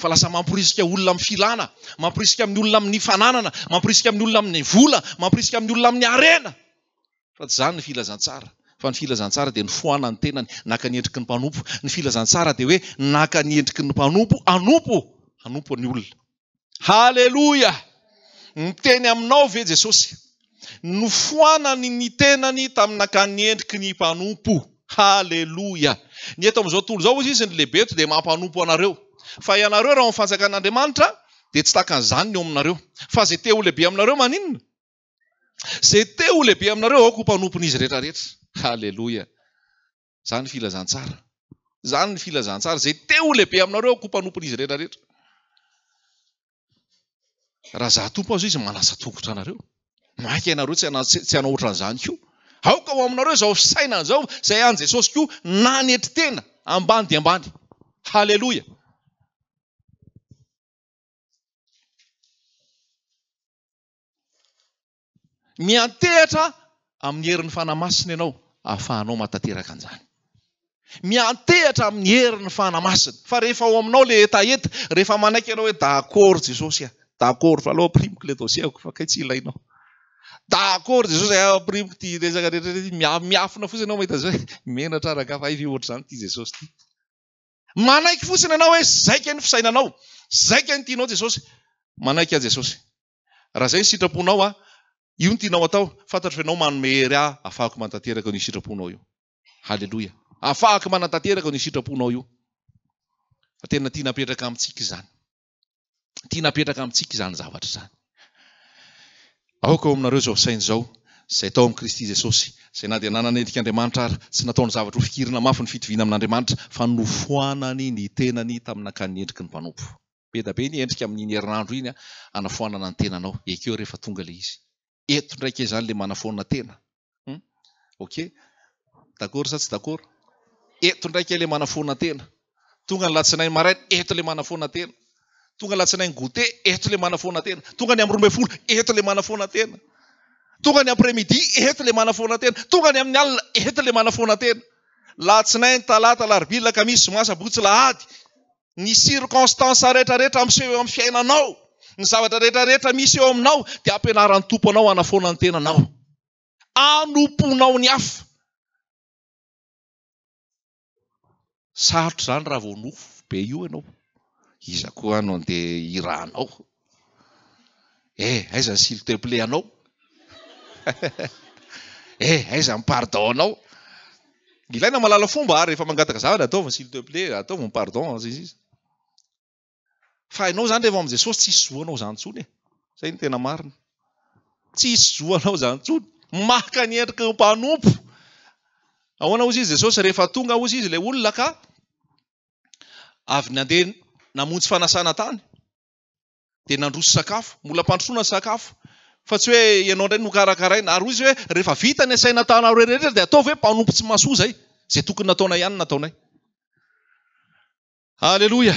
Fa lasa mamporisika olona amin'ny filana, mamporisika amin'ny olona amin'ny fananana, mamporisika amin'ny olona amin'ny vola, mamporisika amin'ny olona amin'ny harena. Fa tsy izany ny filazantsara. Fa ny filazantsara dia nifohana ny tenany, naka ny endriky ny mpanompo. Ny filazantsara dia hoe naka ny endriky ny mpanompo hanompo, hanompo ny olona. Haleloia! Miteny aminao ve Jesosy? Nofoanany ny tenany tamin'ny nakany ny endriky ny mpanompo. Haleloia! Ny eto amin'izao tontolo izao hozy izy, ny lehibe eto dia mampanompo anareo. Fa ianareo raha ao amin'ny fanjakan'Andriamanitra dia tsy tahaka an'izany ny eo aminareo. Fa izay te ho lehibe aminareo maninona? Izay te ho lehibe aminareo, aoka ho mpanompon'izy rehetra rehetra. Haleloia. Izany ny filazantsara. Izany ny filazantsara. Izay te ho lehibe aminareo, aoka ho mpanompon'izy rehetra rehetra. Raha za Tompo aza izy manasa tongotra anareo. Maika ianareo tsy hanao tsy hanao ohatran'izany koa. Aoka ho aminareo izao fisainana izao, izay an'i Jesosy koa nanetry tena ambany dia ambany. Haleloia. Miantehatra amin'ny herin'ny Fanahy Masina ianao ahafahanao mahatanteraka an'izany. Miantehatra amin'ny herin'ny Fanahy Masina. Fa rehefa ao aminao ilay hetaheta, rehefa manaiky ianao hoe d'accord Jesosy a, d'accord fa aleo ampirimiko ilay dossier-ko fa kay tsy ilainao. D'accord Jesosy a, ampirimiko ity resaka rehetra ity, miafina fotsiny ianao mahita izay, menatra aho rangahy fa hay ve ohatr'izany ity Jesosy ity. Manaiky fotsiny ianao hoe zaika ny fisainanao, zaika ny tianao Jesosy. Manaiky aho Jesosy. Raha izay ny sitraponao a, io no tianao atao, fantatro fa ianao manome hery ahy ahafahako manatanteraka an'io sitraponao io. Haleloia. Ahafahako manatanteraka an'io sitraponao io. Fa tena tiana apetraka amintsika izany. Tiana apetraka amintsika izany zavatra izany. Aoka ao aminareo izao saina izao, izay tao amin'i Kristy Jesosy, izay na dia nanana endrik'Andriamanitra ary, tsy nataony zavatra ho fikirina mafy ny fitoviana amin'Andriamanitra, fa nofoanany ny tenany tamin'ny nakany ny endriky ny mpanompo. Be da be ny endrika amin'iny herinandro iny hanafoanana ny tenanao. Ekeo rehefa tonga ilay izy. Eto ndraika izany ilay manafoana tena. Hum? Ok. D'accord sa tsy d'accord? Eto ndraika ilay manafoana tena. Tonga ny latsinainy maraina, eto ilay manafoana tena. Tonga latsinainy goûter, eto ilay manafoana tena. Tonga ny amin'ny 12, eto ilay manafoana tena. Tonga ny après midi, eto ilay manafoana tena. Tonga ny amin'ny alina, eto ilay manafoana tena. Latsinainy, talata, alarobia, alakamisy, zoma, sabotsy, lahady. Ny circonstances rehetra rehetra miseho eo amin'ny fiainanao, ny zavatra rehetra rehetra misy eo aminao dia ampianaran'ny Tompo anao hanafoana ny tenanao. Anomponao ny hafa. Sarotra izany raha vao nofo be io ianao. Iza koa no andeha hirahanao? Eh, aiza ny s'il te plaît anao? Eh, aiza ny pardon anao? Ilaina mahalala fomba ary rehefa mangataka zavatra ataovy ny s'il te plaît, ataovy ny pardon, sy ny sisa. Fa ianao izany rehefa ao amin'i Jesosy tsisy zo anao izany intsony e. Izay no tena marina. Tsisy zo anao izany intsony. Maka ny endriky ny mpanompo. Ahoana hozy izy Jesosy rehefa tonga hozy izy ilay olona ka avy nandeha namonjy fanasana tany. dia nandroso sakafo, mbola ampandrosoana ny sakafo, fa tsy hoe ianao indray no karakaraina. Ary hoy izy hoe, rehefa vita ny asaina ataonareo rehetra dia ataovy hoe mpanompo tsy mahasoa izay, izay tokony nataonay ihany no nataonay. Aleloia!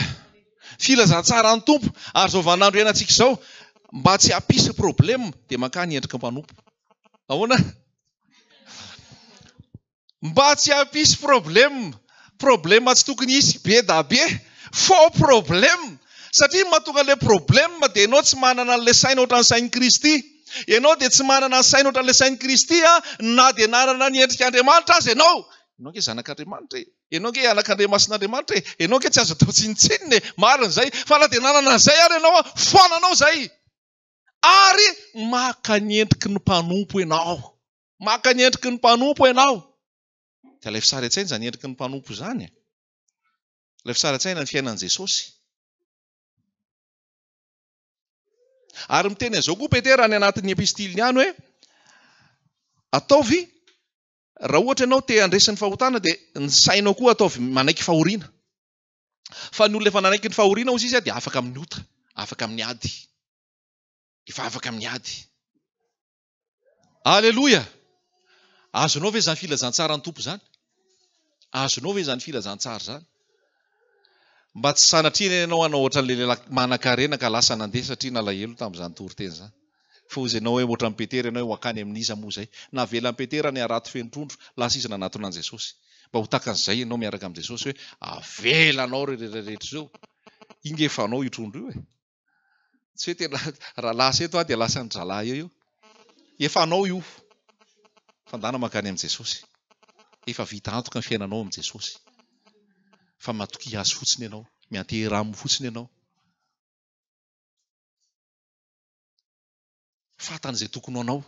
Filazantsaran'ny Tompo, ary izao vaninandro iainantsika izao, mba tsy hampisy problème dia mankany endriky mpanompo. Ahoana? Mba tsy hampisy problème, problème tsy tokony hisy be da be, faux problème, satria ny mahatonga an'ilay problème dia ianao tsy manana an'ilay saina ohatran'ny sain'i Kristy, ianao dia tsy manana ny saina ohatran'ilay sain'i Kristy an, na dia nanana ny endrik'Andriamanitra aza ianao, ianao ange zanak'Andriamanitra e, ianao ange anak'Andriamasin'Andriamanitra e, ianao ange tsy azo atao tsinontsinona e, marina izay, fa na dia nanana an'izay ary ianao an, foananao izay, ary maka ny endriky ny mpanompo ianao. Maka ny endriky ny mpanompo ianao. Dia alaivo sary an-tsaina izany endriky ny mpanompo izany e. Alaivo sary an-tsaina ny fiainan'i Jesosy. Ary miteny an'izao koa Petera any anatin'ny epistiliny any hoe ataovy raha ohatra ianao te handresy ny fahotana dia ny sainao koa ataovy manaiky fahoriana. Fa ny olona efa nanaiky ny fahoriana hozy izy dia afaka amin'ny ota, afaka amin'ny ady. Efa afaka amin'ny ady. Aleloia! Azonao ve izany filazantsaran'ny Tompo izany? Azonao ve izany filazantsara izany? Mba tsy sanatria anie ianao hanao ohatran'ilay lehilahy manan-karena ka lasa nandeha satria nalahelo tamin'izany toriteny izany. Fa hozy ianao hoe ohatran'i Petera ianao hoe ho hankany amin'iza moa izay? Navelan'i Petera ny harato feno trondro, lasa izy nanatona an'i Jesosy. Mba ho takan'izay ianao miaraka amin'i Jesosy hoe avelanao ireo rehetra rehetra ireo. Inga efa anao io trondro io e. Tsy hoe tena raha lasa eto aho dia lasan'ny zalahy eo io. Efa anao io. Fa ndana mankany amin'i Jesosy. Efa vita antoka ny fiainanao amin'i Jesosy. Fa matokia azy fotsiny ianao. Miantehera aminy fotsiny ianao. Fantany izay tokony ho anao.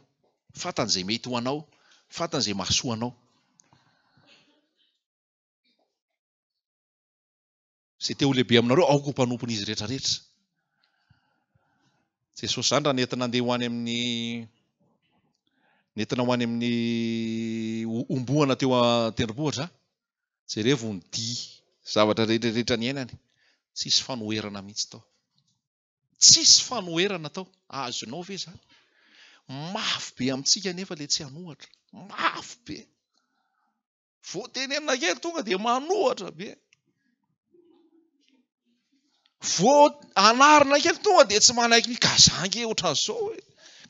Fantany izay mety ho anao. Fantany izay mahasoa anao. Izay te ho lehibe aminareo, aoka ho mpanompon'izy rehetra rehetra. Jesosy izany raha nentina handeha ho any amin'ny nentina ho any amin'ny homboana teo an-tendrombohitra, jerevo ny dia zavatra rehetra rehetra niainany, tsisy fanoherana mihitsy tao. Tsisy fanoherana tao. Azonao ve izany? Mafy be amintsika anefa ilay tsy hanohatra. Mafy be. Vao tenenina kely tonga dia manohatra be. Vao anarina kely tonga dia tsy manaiky mihitsy. Ka za ange ohatran'izao e.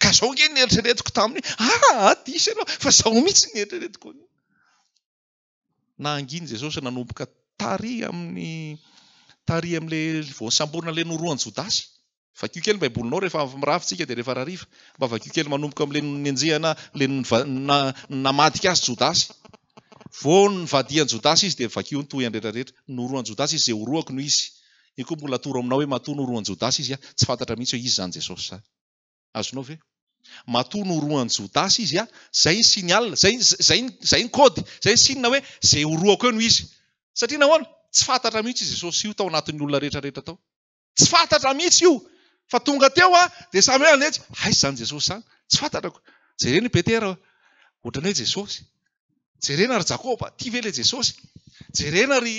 Ka zao ange ny eritreretiko tamin'io. Ah, diso ianao fa zao mihitsy ny eritreretiko an'io. Nanginy Jesosy nanomboka tary amin'ny tary amin'ilay vao nisamborina ilay norohan'i Jodasy. Vakio kely ny Baibolinao rehefa avy mirava isika dia rehefa hariva. Mba vakio kely manomboka amin'ilay nenjehina, ilay namadika azy Jodasy. Vao nivadihan'i Jodasy izy dia vakio ny tohiny rehetra rehetra. Norohan'i Jodasy izy, izay horohako no izy. Io koa mbola atoro aminao hoe matoa norohan'i Jodasy izy, tsy fantatra mihitsy hoe iza izany Jesosy izany. Azonao ve? Matoa norohan'i Jodasy izy, izay ny signal, izay, izay, izay ny code, izay ny signe hoe izay horohako eo no izy. Satria nahoana? Tsy fantatra mihitsy i Jesosy io tao anatin'ny olona rehetra rehetra tao. Tsy fantatra mihitsy io. Fa tonga teo a, dia samy hoe anetsy, aiza izany Jesosy izany? Tsy fantatrako. Jerena i Petera, ohatran'ny hoe Jesosy. Jerena ry Jakoba, ity ve ilay Jesosy? Jerena ry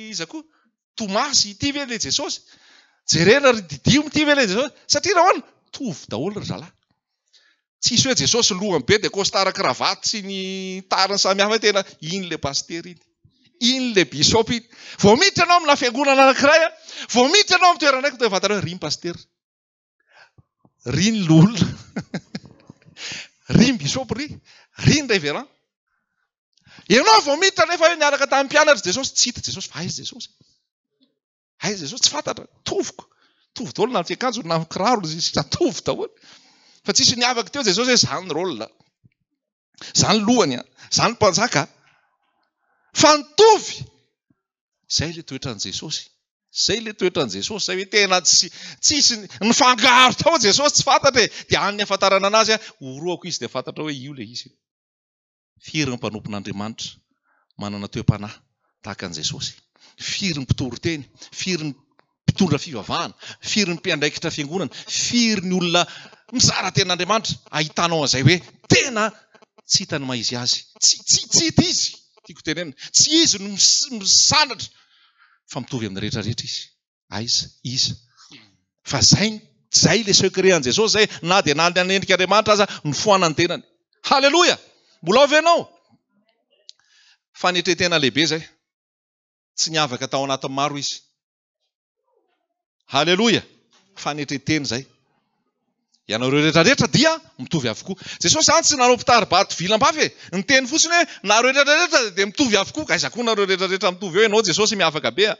iza koa? Tomasy, ity ve ilay Jesosy? Jerena ry Didimo, ity ve ilay Jesosy? Satria nahoana? Mitovy daholo ry zalahy. Tsisy hoe Jesosy lohany be dia costard cravate sy ny tariny samihafa hoe tena iny ilay pasitera iny. Iny ilay bishop iny. Vao miditra ianao amina fiangonana anankiray, vao miditra ianao amin'ny toerana anankiray dia fantatrao hoe ry ny pasitera. Ry ny loholona. Ry ny bishop ry. Ry ny révérend. Ianao vao miditra nefa hoe niaraka tamin'ny mpianatra Jesosy, tsy hita Jesosy fa aiza Jesosy? Aiza Jesosy? Tsy fantatra. Toviko. Tovy daholo na ny fiakanjony na ny kiraro sy ny sisa tovy daholo. Fa tsisy niavaka teo Jesosy hoe zany rôle. Zany lohany, zany mpanjaka. Fa nitovy. Zay le toetran'i Jesosy. Zay le toetran'i Jesosy. Zay hoe tena tsy tsisy nifangaro tao Jesosy tsy fantatra e. Dia any ny ahafantarana anazy, horohako izy dia fantatra hoe io le izy. Firy ny mpanompon'Andriamanitra manana toe-panahy tahaka an'i Jesosy? Firy ny mpitory teny? Firy ny mpitondra fivavahana? Firy ny mpiandraikitra fiangonana? Firy ny olona mizara tenin'Andriamanitra ahitanao an'izay hoe tena tsy hita ny maha izy azy? Tsy, tsy, tsy hita izy, tiako tenenina. Tsy izy no misandratra fa mitovy amin'ny rehetra rehetra izy. Aiza? Iza? Fa zay, zay le secret an'i Jesosy zay, na dia nanendrika Andriamanitra aza, nifoana ny tenany. Haleloia! Mbola ao ve ianao? Fanetren-tena lehibe zay. Tsy niavaka tao anatin'ny maro izy. Haleloia! Fanetren-tena zay. Ianareo rehetra rehetra dia mitovy avokoa. Jesosy zany tsy nanao mpitari-bato vilam-bava e. Niteny fotsiny hoe nareo rehetra rehetra dia mitovy avokoa. Aiza koa nareo rehetra rehetra mitovy eo ianao Jesosy miavaka be a.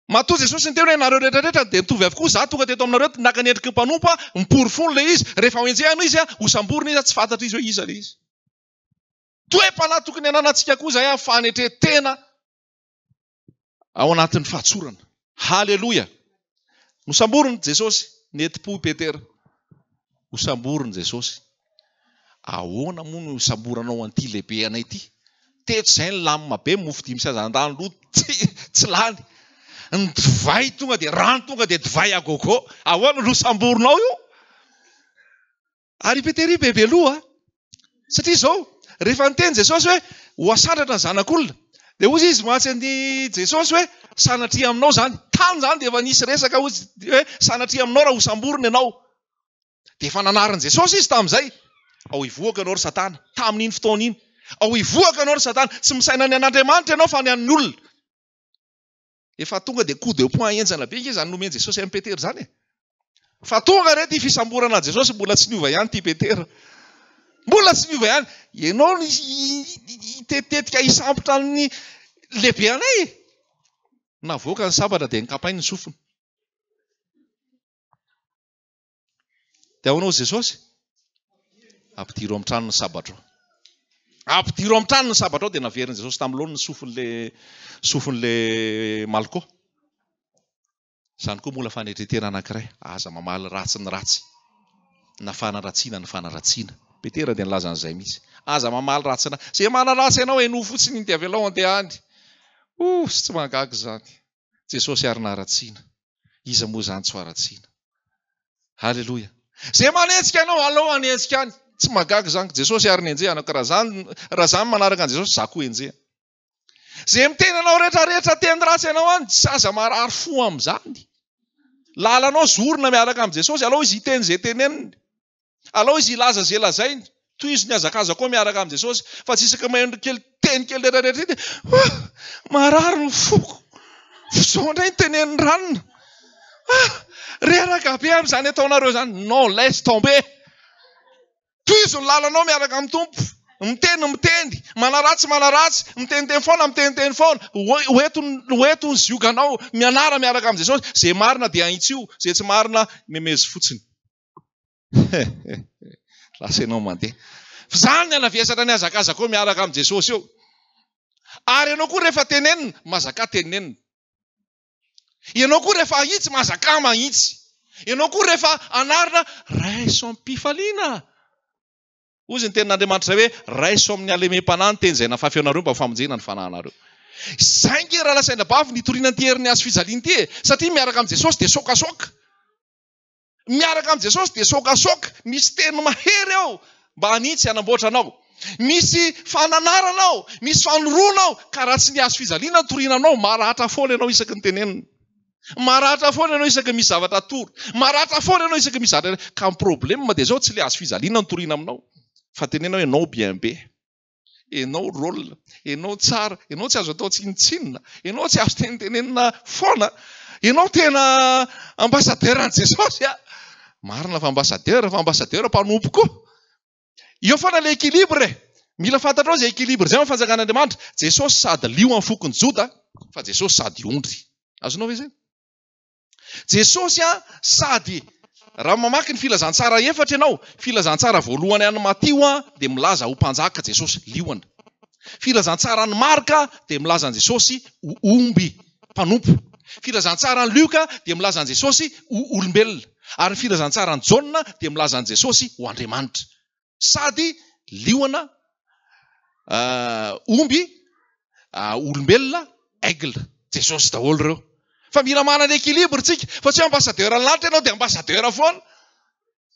Matoa Jesosy niteny hoe nareo rehetra rehetra dia mitovy avokoa, za tonga teto aminareo naka ny endriky ny mpanompo aho, miporofo ilay izy, rehefa ho enjehina izy, ho samborina izy, tsy fantatra izy hoe iza ilay izy. Toe-panahy tokony hananantsika koa izay an, fanetren-tena ao anatin'ny fahatsorana. Haleloia! Nosamboriny Jesosy, neti-po i Petera. Hosamboriny Jesosy. Ahoana moa no hisamboranao an'ity lehibe anay ity? Teto izay ny lamina be, mofo dimy sy hazandrano roa tsy tsy lany. Ny divay tonga dia rano tonga dia divay à gogo. Ahoana no hosamborinao io? Ary i Petera io bebe loha. Satria izao, rehefa niteny Jesosy hoe ho asandratra ny zanak'olona, dia hoy izy mantsy an'i Jesosy hoe sanatria aminao izany. Tany izany dia efa nisy resaka hoy hoe sanatria aminao raha hosamborina ianao. Dia efa nanarin'i Jesosy izy tamin'izay. Ao hivoaka ianao ry Satana. Tamin'iny fotoana iny. Ao hivoaka ianao ry Satana. Tsy misaina ny an'Andriamanitra ianao fa ny an'ny olona. Efa tonga dia coup de poing henjana be ange izany nomen'i Jesosy an'i Petera izany e. Fa tonga re ity fisamborana an'i Jesosy, mbola tsy niova ihany ity Petera. Mbola tsy niova ihany. Ianao no hitetitetika hisambotra ny lehibe anay e. Navoaka ny sabatra dia nikapainy ny sofiny. Dia ahoana hozy Jesosy? Ampidiro amin'ny trano ny sabatrao. Ampidiro amin'ny trano ny sabatrao dia naverin'i Jesosy tamin'ny laoniny ny sofin'le sofin'le Malko. Izany koa mbola fanetren-tena anankiray. Aza mamaly ratsy ny ratsy. Na fanaratsiana ny fanaratsiana. Petera dia nilaza an'izay mihitsy. Aza mamaly ratsy na. Izay manaratsy anao henoy fotsiny dia avelao handeha any. Ouh, tsy mahagaga izany. Jesosy ary naratsiana. Iza moa izany tsy ho haratsiana? Haleloia. Izay manenjika anao, alao hanenjika any. Tsy mahagaga izany. Jesosy ary nenjehana. Ka raha zany, raha zany manaraka an'i Jesosy, za koa enjehana. Izay miteny anao rehetra rehetra teny ratsy anao any, tsy aza marary fo amin'izany. Lalanao zorina miaraka amin'i Jesosy, alao izy hiteny izay teneniny. Alao izy hilaza izay lazainy. Tohizo ny hazakazaka ao miaraka amin'i Jesosy. Fa tsy isaky maheno kely teny kely rehetra rehetra iny dia oh, marary ny foko. F'izao indray ny tenenin'ny ranona. Ah! Reraka be amin'izany ataonareo izany. Non, laisse tomber. Tohizo ny lalanao miaraka amin'ny Tompo. Miteny miteny, manaratsy manaratsy, miteniteny foana miteniteny foana. Ho eto ho eto ny zioganao, mianara miaraka amin'i Jesosy. Izay marina dia ahitsio, izay tsy marina memezo fotsiny. Lasa ianao mandeha. F'izany ny hanavesatra ny hazakazaka eo miaraka amin'i Jesosy eo. Ary ianao koa rehefa tenenina, mazakà tenenina. Ianao koa rehefa ahitsy, mazakà mahitsy. Ianao koa rehefa anarina, raiso am-pifaliana. Hoy ny tenin'Andriamanitra izay hoe, raiso amin'ny halemem-panahy ny teny izay nafafy anareo mba ho famonjena ny fanahinareo. Izay nge rahalahy sy anabavy ny hitoriana an'ity herin'ny hazo fijaliana ity e! Satria miaraka amin'i Jesosy dia sokasoka. Miaraka amin'i Jesosy dia sokasoka. Misy teny mahery ao mba hanitsy hanamboatra anao. Misy fananarana ao, misy fanoroana ao, ka raha tsy ny hazo fijaliana no toriana anao, maratra foana ianao isaky ny tenenina. Maratra foana ianao isaky ny misy zavatra atoro. Maratra foana ianao isaky ny misy zavatra. Ka ny problème dia izao, tsy ilay hazo fijaliana no toriana aminao, fa tenenina hoe ianao bien be. Enao rôle, enao tsara, enao tsy azo atao tsinontsinona, enao tsy azo tenitenenina foana, enao tena ambassadeur an'i Jesosy a! Marina fa ambassadeur, fa ambassadeur mpanompo koa. Eo foana le équilibre e! Mila fantatrao izay équilibre izay amin'ny fanjakan'Andriamanitra. Jesosy sady lion amin'ny fokon'i Joda, fa Jesosy sady ondry. Azonao ve izay? Jesosy a sady raha mamaky ny filazantsara efatra ianao, filazantsara voalohany an'i Matio a dia milaza ho mpanjaka Jesosy, liona. Filazantsara an'i Marka dia milaza an'i Jesosy ho omby, mpanompo. Filazantsara an'i Lioka dia milaza an'i Jesosy ho olombelona. Ary ny filazantsara an'i Jaona dia milaza an'i Jesosy ho Andriamanitra. Sady liona, omby, olombelona, aigle. Jesosy daholo ireo. Fa mila manana équilibre tsika. Fa tsy hoe ambassadeur ny lanitra ianao dia ambassadeur foana.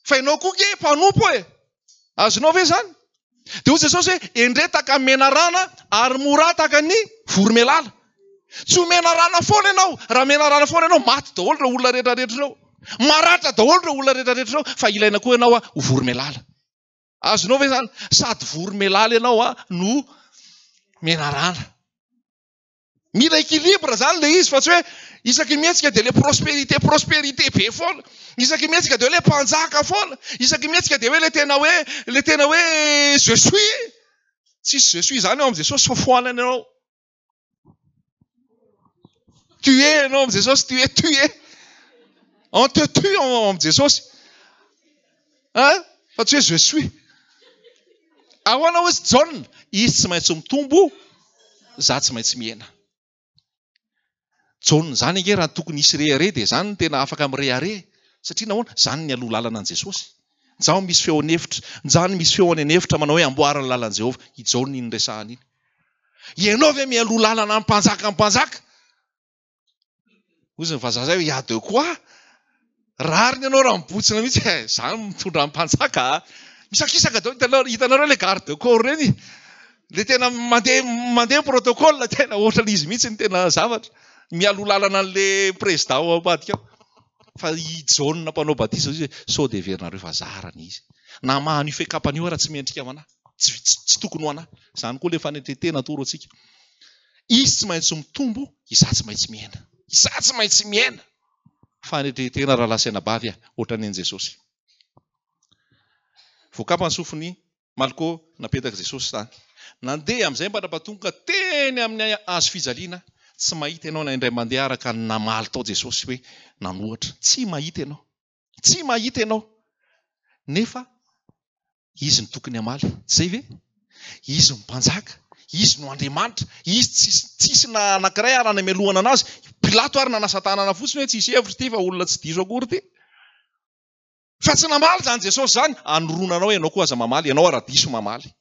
Fa ianao koa nge mpanompo e. Azonao ve izany? Dia hoy Jesosy hoe endrey tahaka ny menarana ary mora tahaka ny voromelala. Tsy ho menarana foana ianao. Raha menarana foana ianao, maty daholo ireo olona rehetra rehetra ireo. Maratra daholo ireo olona rehetra rehetra ireo. Fa ilaina koa ianao ho voromelala. Azonao ve izany? Sady voromelala ianao no menarana. Mila équilibre izany ilay izy fa tsy hoe isaky ny mihetsika dia ilay prospérité prospérité be foana. Isaky ny mihetsika dia hoe ilay mpanjaka foana. Isaky ny mihetsika dia hoe ilay tena hoe ilay tena hoe je suis. Tsisy je suis izany ao amin'i Jesosy fa foanana ianao. Tu es ianao amin'i Jesosy, tu es tué. On te tue ao amin'i Jesosy. Hein? Fa tsy hoe je suis. Ahoana hoy Jaona? Izy tsy maintsy mitombo, za tsy maintsy mihena. Jaona izany ange raha tokony hisy rehareha dia izany no tena afaka mirehareha. Satria nahoana? Izany nialoha lalana an'i Jesosy. Njao misy feo an'efitra, njany misy feo any an'efitra manao hoe amboary ny lalan'i Jehovah. I Jaona iny resahana iny. Ianao ve mialoha lalana ny mpanjaka ny mpanjaka? Hoy ny vazaha zay hoe y a de quoi? Rariny ianao raha mibotsina mihitsy e, za mitondra ny mpanjaka a. Misakisaka daholo, hitanao, hitanareo le garde corps reny? Le tena mandeha mandeha protocole, tena ohatran'izy mihitsy ny tena zavatra. Mialoha lalana an'le président ao ambadika ao. Fa i Jaona mpanao batisa hoy izy hoe sao dia heverinareo fa zarana izy. Namaha an'io fekapana io aho raha tsy mendrika ho anà. Tsy, tsy tokony ho anà. Izany koa ilay fanetren-tena atoro antsika. Izy tsy maintsy mitombo, izaho tsy maintsy mihena. Izaho tsy maintsy mihena. Fanetren-tena rahalahy sy anabavy a, ohatran'ny an'i Jesosy. Voakapa ny sofin'i Malko napetak'i Jesosy tany. Nandeha amin'izay mba-nampatonga teny amin'ny hazo fijaliana. Tsy mahita ianao na indray mandeha araka ny namaly tao Jesosy hoe nanohatra. Tsy mahita ianao. Tsy mahita ianao. Nefa Izy no tokony hamaly. Tsy izay ve? Izy no mpanjaka. Izy no Andriamanitra. Izy tsisy tsisy na anankiray ary namelohana anazy. Pilato ary nanasa tanana fotsiny hoe tsisy hevitra ity fa olona tsy diso akory ity. Fa tsy namaly izany Jesosy izany. Anoroana anao ianao koa aza mamaly. Ianao ara diso mamaly.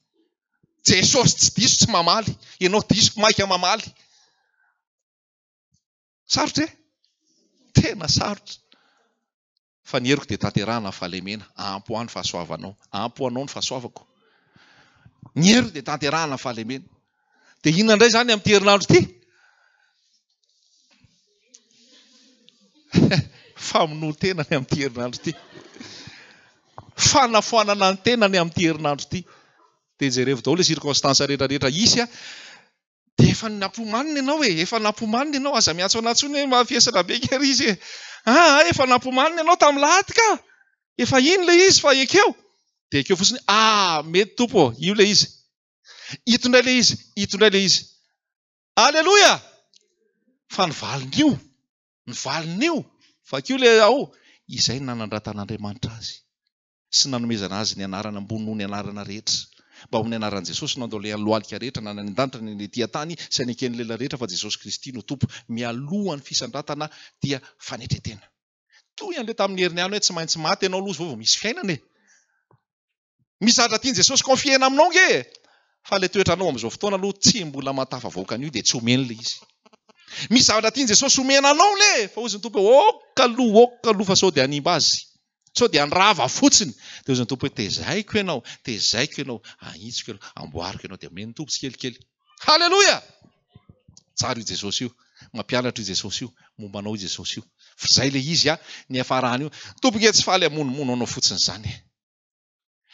Jesosy tsy diso tsy mamaly. Ianao diso maika mamaly. Sarotra e? Tena sarotra. Fa ny heriko dia tanterahana ny fahalemena. Ampy ho ahy ny fahasoavanao. Ampy ho anao ny fahasoavako. Ny heriko dia tanterahana ny fahalemena. Dia inona indray izany amin'ity herinandro ity? Famonoan-tena ny amin'ity herinandro ity. Fanafoanana ny tena ny amin'ity herinandro ity. Dia jerevo daholo ilay circonstance rehetra rehetra hisy. Dia efa nampomanina ianao e, efa nampomanina ianao, aza miantso anah intsony hoe mahafiesana be kay ry izy e. Aa efa nampomanina ianao tamin'ny lahady ka! Efa iny ilay izy fa ekeo. Dia ekeo fotsiny, ah mety Tompo ô, io ilay izy. Ito indray ilay izy, ito indray ilay izy. Aleloia! Fa ny valin'io, ny valin'io, vakio ilay ao, izay nanandratan'Andriamanitra azy sy nanomezana azy ny anarana ambony noho ny anarana rehetra, mba ho ny anaran'i Jesosy no handoalehan'ny lohalika rehetra na ny any an-danitra na ny ety an-tany sy haneken'ny lela rehetra fa Jesosy Kristy no Tompo. Mialohan'ny fisandratana dia fanetren-tena. Toy an'ilay tamin'ny heriny ihany hoe tsy maintsy maty ianao aloha izao vao misy fiainana e! Misy zavatra tian'i Jesosy confier-na aminao ange e! Fa ilay toetranao amin'izao fotoana aloha tsy mbola mahatafavoaka an'io dia tsy omeny ilay izy. Misy zavatra tian'i Jesosy omena anao le! Fa hozy ny Tompo hoe ok aloha, ok aloha fa sao dia hanimba azy. Sao dia handrava fotsiny. Dia hozy ny Tompo hoe tezaiko ianao, tezaiko ianao, ahitsiko ianao, amboariko ianao. Dia omen'ny Tompo tsikelikely. Haleloia! Tsara io Jesosy io. Mampianatra io Jesosy io. Momba anao io Jesosy io. Fa izay ilay izy a, ny hiafarany io. Ny Tompo nge tsy faly hamonomono anao fotsiny izany e.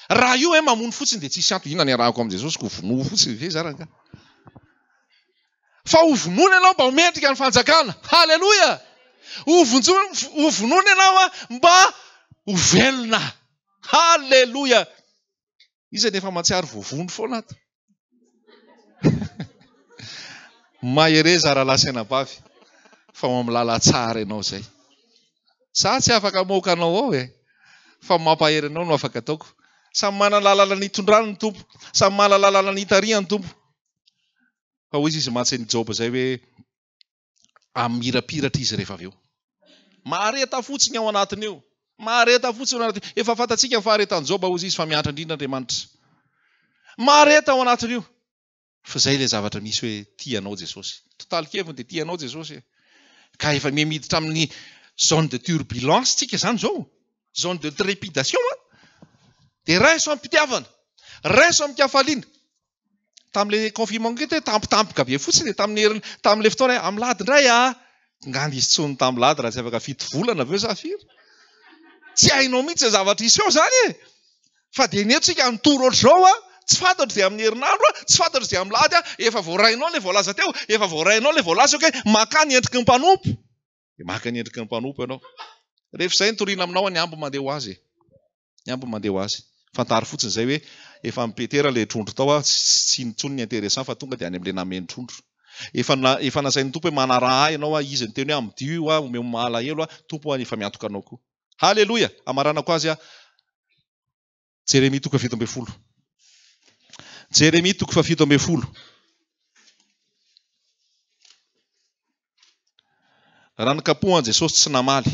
Raha io hoe mamono fotsiny dia tsisy antony. Inona ny iarahako amin'i Jesosy ko vonoa fotsiny ve za rangahy? Fa ho vonoina ianao mba ho mendrika ny fanjakana. Haleloia! Ho vonjo- ho vonoina ianao mba ho velona. Haleloia! Iza nefa mahatsiaro voavono foana ato? Mahereza rahalahy sy anabavy fa ao amin'ny lalantsara ianao izay. Za tsy afaka hamoaka anao ao e. Fa mampahery anao no afaka ataoko. Samy manana lalana nitondrany ny Tompo. Samy manana lalana nitarihany ny Tompo. Fa hoy izy mantsy an'i Joba izay hoe hamirapiratra izy rehefa avy eo. Mahareta fotsiny ao anatiny eo. Mahareta fotsiny ao anatiny. Efa fantatsika ny faharetan'i Joba hozy izy fa miantra indrindra Andriamanitra. Mahareta ao anatiny io. Fa izay ilay zavatra misy hoe tia anao Jesosy. Totalikeviny dia tia anao Jesosy e. Ka efa miha miditra amin'ny zone de turbulence tsika izany izao. Zone de trépidation an. Dia raiso am-pitiavana. Raiso amin-kafaliana. Tamin'ilay confinement ange hoe tampotampoka be fotsiny e, tamin'ny heriny, tamin'ilay fotoana hoe amin'ny lahady indray ah! Ngamba izy tsy ho tamin'ny lahady raha tsy afaka fito volana avy eo sa firy? Tsy hainao mihitsy izay zavatra hisy eo izany e! Fa dia ny eto tsika nitory ohatr'izao ah, tsy fantatro izay amin'ny herinandro ah, tsy fantatro izay amin'ny lahady ah, efa voarainao ilay voalaza teo, efa voarainao ilay voalaza hoe makà ny endriky ny mpanompo. Dia maka ny endriky ny mpanompo ianao. Rehefa izay ny toriana aminao, ny ambiny mandeha ho azy e. Ny ambiny mandeha ho azy. Fantaro fotsiny izay hoe efa amin'i Petera ilay trondro tao aho, tsy iny intsony ny intéressant fa tonga dia any amin'ilay nameno trondro. Efa na, efa nasain'ny Tompo hoe manaraha ahy ianao aho, izy niteny hoe amidio io aho, omeo malahelo aho, Tompo aho efa miantoka anao koa. Haleloia! Hamaranako azy aho. Jeremia toko fahafito ambin'ny folo. Jeremia toko fahafito ambin'ny folo. Raha nokapohan'i Jesosy tsy namaly.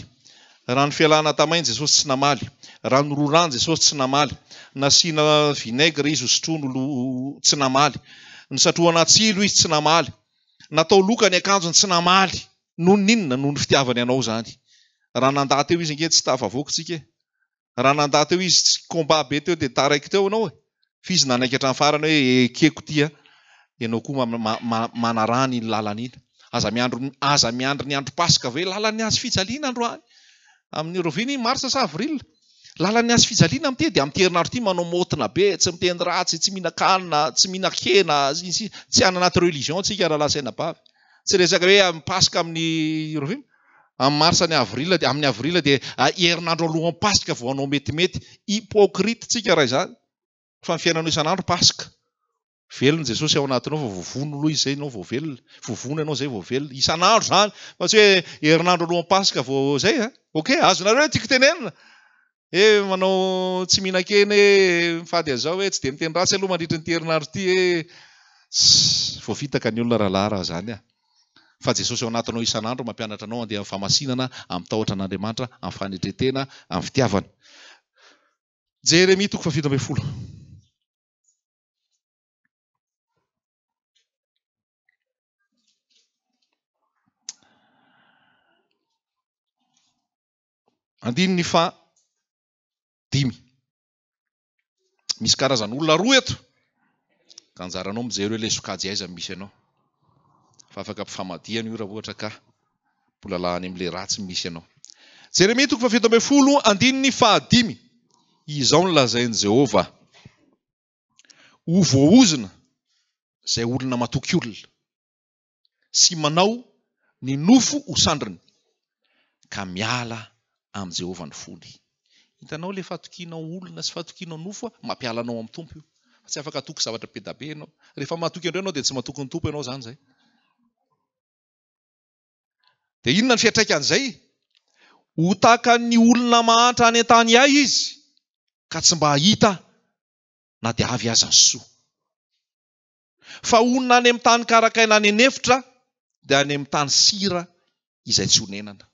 Raha ny fialana tamainy Jesosy tsy namaly. Raha nororany Jesosy tsy namaly. Nasiana vinaigre izy hosotroiny ho tsy namaly. Nisatrohana tsilo izy tsy namaly. Natao loka ny akanjony tsy namaly. Noho ny inona? Noho ny fitiavany anao izany. Raha nandà teo izy ange tsy tafavoaka tsika e. Raha nandà teo izy tsy combat be teo dia taraiky teo ianao e! Fa izy nanaiky hatramin'ny farany hoe ekeko ity a! Ianao koa manaraha an'iny lalana iny. Aza miandry aza miandry ny andro Paska ve lalan'ny hazo fijaliana androany? Amin'ny rahoviana iny? Mars sa avril? Lalan'ny hazo fijaliana amin'ity dia amin'ity herinandro ity manao maotina be, tsy miteny ratsy, tsy mihinan-kanina, tsy mihinan-kena, sy ny sisa. Tsy any anaty religion tsika rahalahy sy anabavy. Tsy resaka hoe amin'ny Paska amin'ny rahoviana? Amin'ny mars ny avril dia amin'ny avril dia herinandro alohan'ny paska vao hanao metimety. Hypocrite tsika raha izany. Fa ny fiainanao isan'andro paska. Velona Jesosy ao anatinao fa voavono aloha izy izay ianao vao velona. Voavono ianao izay vao velona. Isan'andro izany. Fa tsy hoe herinandro alohan'ny paska vao izay a. Ok, azonareo ny tiako tenenina. Hoe manao tsy mihinan-kena hoe mifady an'izao hoe tsy dia miteny ratsy aloha mandritra ity herinandro ity hoe voafitaka ny olona rahalahy raha izany ah. Fa Jesosy ao anatinao isan'andro mampianatra anao handeha amin'ny fahamasinana, amin'ny tahotra an'Andriamanitra, amin'ny fanetren-tena, amin'ny fitiavana. Jeremia toko fahafito ambin'ny folo. Andininy faha dimy. Misy karazan'olona roa eto. Ka anjaranao mijery hoe ilay sokajy aiza no misy anao. Fa afaka ampifamadihana io raha ohatra ka mbola lany amin'ilay ratsy ny misy anao. Jeremia toko fahafito ambin'ny folo andininy fahadimy. Izao no lazain'i Jehovah, Ho voaozona izay olona matoky olona. sy manao ny nofo ho sandriny, Ka miala amin'i Jehovah ny fony. Hitanao ilay fatokianao olona sy fatokianao nofo mampiala anao amin'ny Tompo io. Fa tsy afaka hatoky zavatra be da be ianao. Rehefa matoky an'ireo ianao dia tsy matoky ny Tompo ianao izany izay. Dia inona ny fiantraikan'izay? Ho tahaka ny olona mahantra any an-tany hay izy ka tsy mba hahita na dia avy aza ny soa. Fa honina any amin'ny tany karakaina any an'efitra dia any amin'ny tany sira izay tsy honenana.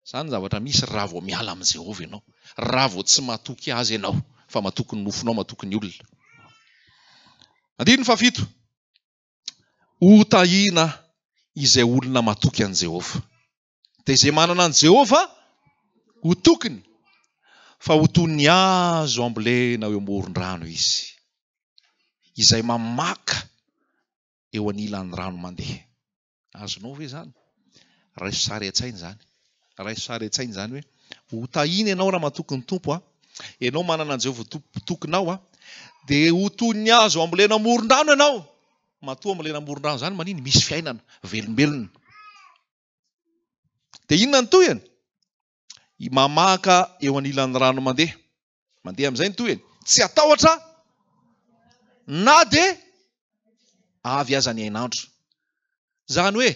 Izany ny zavatra misy raha vao miala amin'i Jehovah ianao, raha vao tsy matoky azy ianao, fa matoky ny nofonao, matoky ny olona. Andininy fahafito. Hotahiana izay olona matoky an'i Jehovah. Dia izay manana an'i Jehovah ho tokiny, fa ho toy ny hazo ambolena eo amoron-drano izy, izay mamaka eo anilan'ny rano mandeha. Azonao ve izany? Raiso sary an-tsaina izany. Raiso sary an-tsaina izany hoe ho tahiana ianao raha matoky ny Tompo a. Ianao manana an'i Jehovah ho tokinao a. Dia ho toy ny hazo ambolena amoron-drano ianao. Matoa ambolena amoron-drano izany manino? Misy fiainana, velombelona. Dia inona ny tohiny? Mamaka eo anilan'ny rano mandeha. Mandeha amin'izay ny tohiny. Tsy hatahotra na dia avy aza ny hainandro. Izany hoe,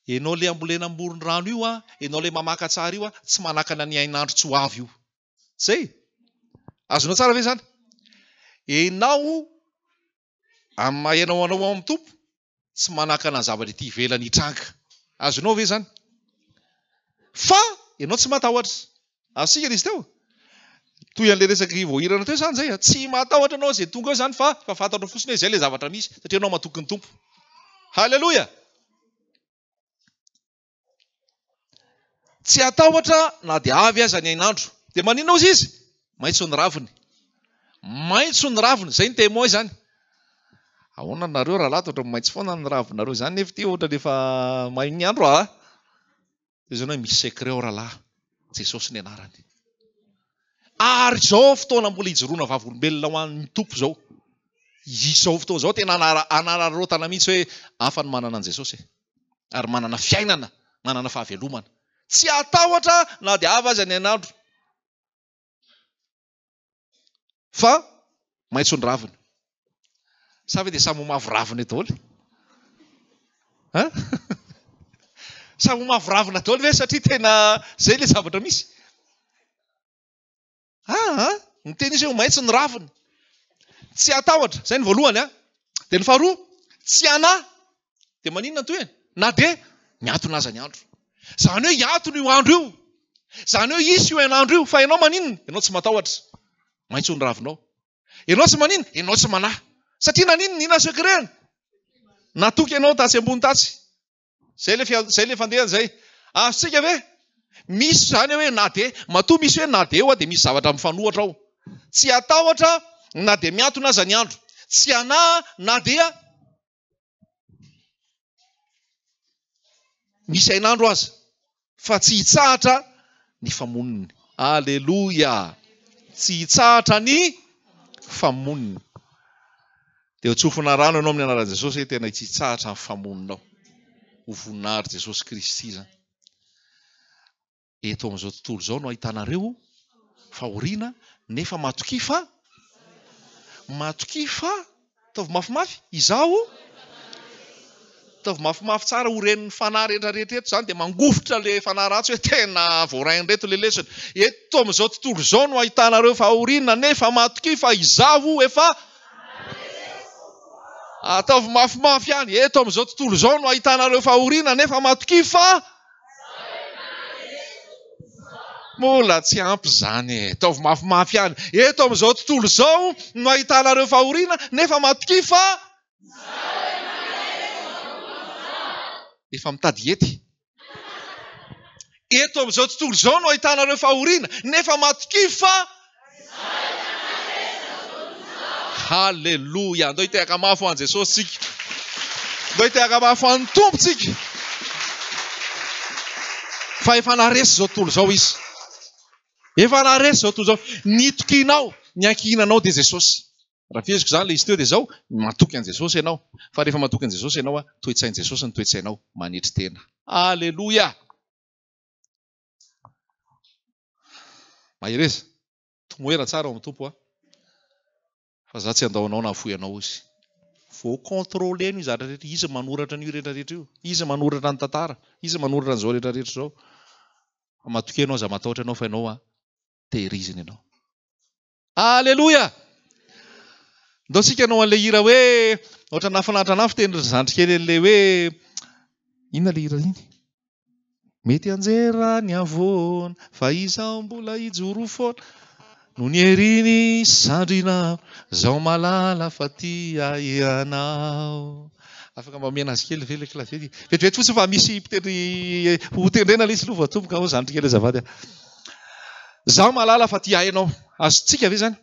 ianao ilay ambolena amoron-drano io, ianao ilay mamaka tsara io, tsy manakana ny hainandro tsy ho avy io. Zay? Azonao tsara ve izany? Ianao Amin'ny maha ianao anao ao amin'ny Tompo, tsy manakana ny zavatra ety ivelany hitranga. Azonao ve izany? Fa ianao tsy matahotra. Azontsika ilay izy teo? Toy an'ilay resaka voahirana teo izany izay. Tsy matahotra ianao izay tonga eo izany fa fa fantatrao fotsiny hoe izay ilay zavatra misy satria ianao matoky ny Tompo. Haleloia! Tsy hatahotra na dia avy aza ny hainandro. Dia maninona ozy izy? Maitso ny raviny. Maitso ny raviny, izay ny témoin izany. Ahoana nareo rahalahy toa maitso foana ny ravinareo izany nefa ity ohatran'ny efa may ny andro ah. Dia izany hoe misy secret ao rahalahy. Jesosy ny anarany. Ary izao fotoana mbola ijoroana vavolombelona ho an'ny Tompo izao. Izao fotoana izao tena anararaotana mihitsy hoe hafa ny manana an'i Jesosy e. Ary manana fiainana, manana fahavelomana. Tsy hatahotra na dia avy aza ny hainandro. Fa maitso ny raviny. Sa ve dia samy ho mavo ravina eo daholo? Hein? Samy ho mavo ravina daholo ve satria tena izay ilay zavatra misy? Aa, niteny izy hoe ho maitso ny raviny. Tsy hatahotra, izay ny voalohany an. Dia ny faharoa, tsy hanahy. Dia maninona ny tohiny? Na dia miantona aza ny andro. Izany hoe hiantona io andro io. Izany hoe hisy io hainandro io. Fa ianao maninona? Ianao tsy matahotra. Maitso ny ravinao. Ianao tsy maninona? Ianao tsy manahy. Satria naninona? Inona ny secret-ny? Natoky ianao tatsy ambony tatsy. Zay le zay le fandehany zay. Azontsika ve? Misy zany hoe na dia, matoa misy hoe na dia eo dia misy zavatra mifanohatra ao. Tsy hatahotra na dia miantona aza ny andro. Tsy hanahy na dia misy hainandro aza. Fa tsy hitsahatra ny famonony. Aleloia! Tsy hitsahatra ny famonony. Dia ho tsofina rano ianao amin'ny anaran'i Jesosy hoe tena tsy hitsahatra ny famononao. Ho voninahitr'i Jesosy Kristy izany. Eto amin'izao tontolo izao no ahitanareo fahoriana nefa matokia fa matokia fa Ataovy mafimafy, izaho Ataovy mafimafy tsara ho ren'ny fanahy rehetra rehetra eto izany dia mangovitra ilay fanahy ratsy hoe tena voarain'ireto ilay lesona. Eto amin'izao tontolo izao no ahitanareo fahoriana nefa matokia fa izaho efa Ataovy mafimafy ihany. Eto amin'izao tontolo izao no ahitanareo fahoriana nefa matokia fa Mbola tsy ampy izany e. Ataovy mafimafy ihany. Eto amin'izao tontolo izao no ahitanareo fahoriana, nefa matokia fa efa mitady hety. Eto amin'izao tontolo izao no ahitanareo fahoriana, nefa matokia fa Haleloia! Andao hitehaka mafy ho an'i Jesosy tsika. Andao hitehaka mafy ho an'ny Tompo tsika. Fa efa naharesy izao tontolo izao Izy. Efa naharesy izao tontolo izao. Ny tokinao, ny ankihinanao dia Jesosy. Raha feheziko izany ilay izy teo dia izao, matoky an'i Jesosy ianao. Fa rehefa matoky an'i Jesosy ianao, toe-tsain'i Jesosy ny toe-tsainao, manetry tena. Aleloia! Mahereza. Tomoera tsara ao amin'ny Tompo a. Fa za tsy handao anao na hahafoy anao hozy. Voa-contrôler-ny io zavatra rehetra io. Izy manoratra an'io rehetra rehetra io. Izy manoratra ny tantara. Izy manoratra an'izao rehetra rehetra izao. Fa matokia ianao, aza matahotra ianao fa ianao a, tehiriziny ianao. Aleloia! Ndao tsika hanao an'ilay hira hoe ohatran'ny nahafinaritra anah fiteny ry zandry kely an'ilay hoe inona ilay hira iny? Mety hanjera ny havoana fa izaho mbola hijoro foana noho ny heriny sandrina zaho malala fa tia ianao. Afaka mba omena azy kely ve ilay clavier? Vetivety fotsiny fa misy mpitendry ho tendrena ilay izy aloha vao atomboka ao zandry kely azafady a. Zaho mahalala fa tia ahy ianao. Azontsika ve izany?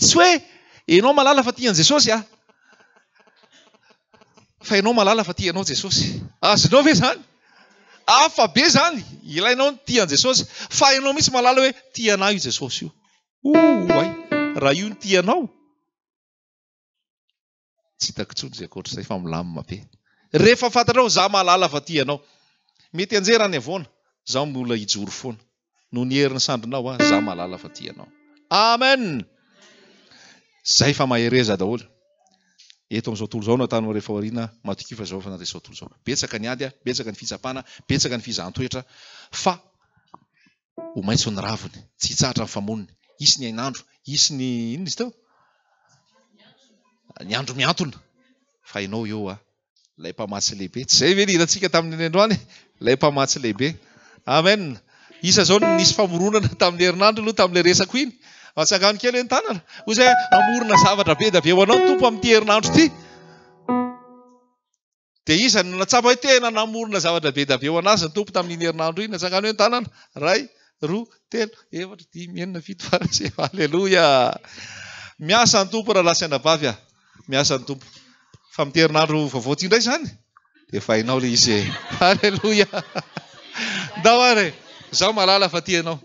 Tsy hoe ianao mahalala fa tia an'i Jesosy aho. Fa ianao mahalala fa tia anao Jesosy. Azonao ve izany? Hafa be izany. Ilainao ny tia an'i Jesosy. Fa ianao mihitsy mahalala hoe tia anah io Jesosy io. Oay, raha io ny tia anao, Tsy hitako intsony izay ankoatr'izay fa milamina be. Rehefa fantatrao za mahalala fa tia anao. Mety hianjera any havoana, zaho mbola hijoro foana. Noho ny herin'ny sandrinao aho, za mahalala fa tia anao. Amen! Zay fa mahereza daholo. Eto amin'izao tontolo izao no ataonao rehefa aoriana, matokia fa izao efa nandresy izao tontolo izao. Betsaka ny ady, betsaka ny fitsapana, betsaka ny fizahan-toetra fa ho maitso ny raviny, tsy hitsahatra ny famonony, hisy ny hainandro, hisy ny inona izy teo? Ny andro mihantona. Fa ianao eo a, ilay mpamatsy lehibe. Tsy izay ve ny hirantsika tamin'ny androany? Ilay mpamatsy lehibe. Amen. Isa izao no nisy famoronana tamin'ny herinandro aloha tamin'ilay resako iny. Atsangano kely ny tanana. Hoy izay hamorona zavatra be dia be ho anao ny Tompo amin'ity herinandro ity. Dia iza no nahatsapa hoe tena namorona zavatra be dia be ho an'azy ny Tompo tamin'iny herinandro iny? Atsangano hoe ny tanana. Iray, roa, telo, efatra, dimy, enina, fito, valo, sivy. Aleloia! Miasa ny Tompo rahalahy sy anabavy a! Miasa ny Tompo. Fa amin'ity herinandro vaovao ity indray izany, dia efa hainao ilay izy e! Aleloia! Ndao ary e! Izaho mahalala fa tia anao.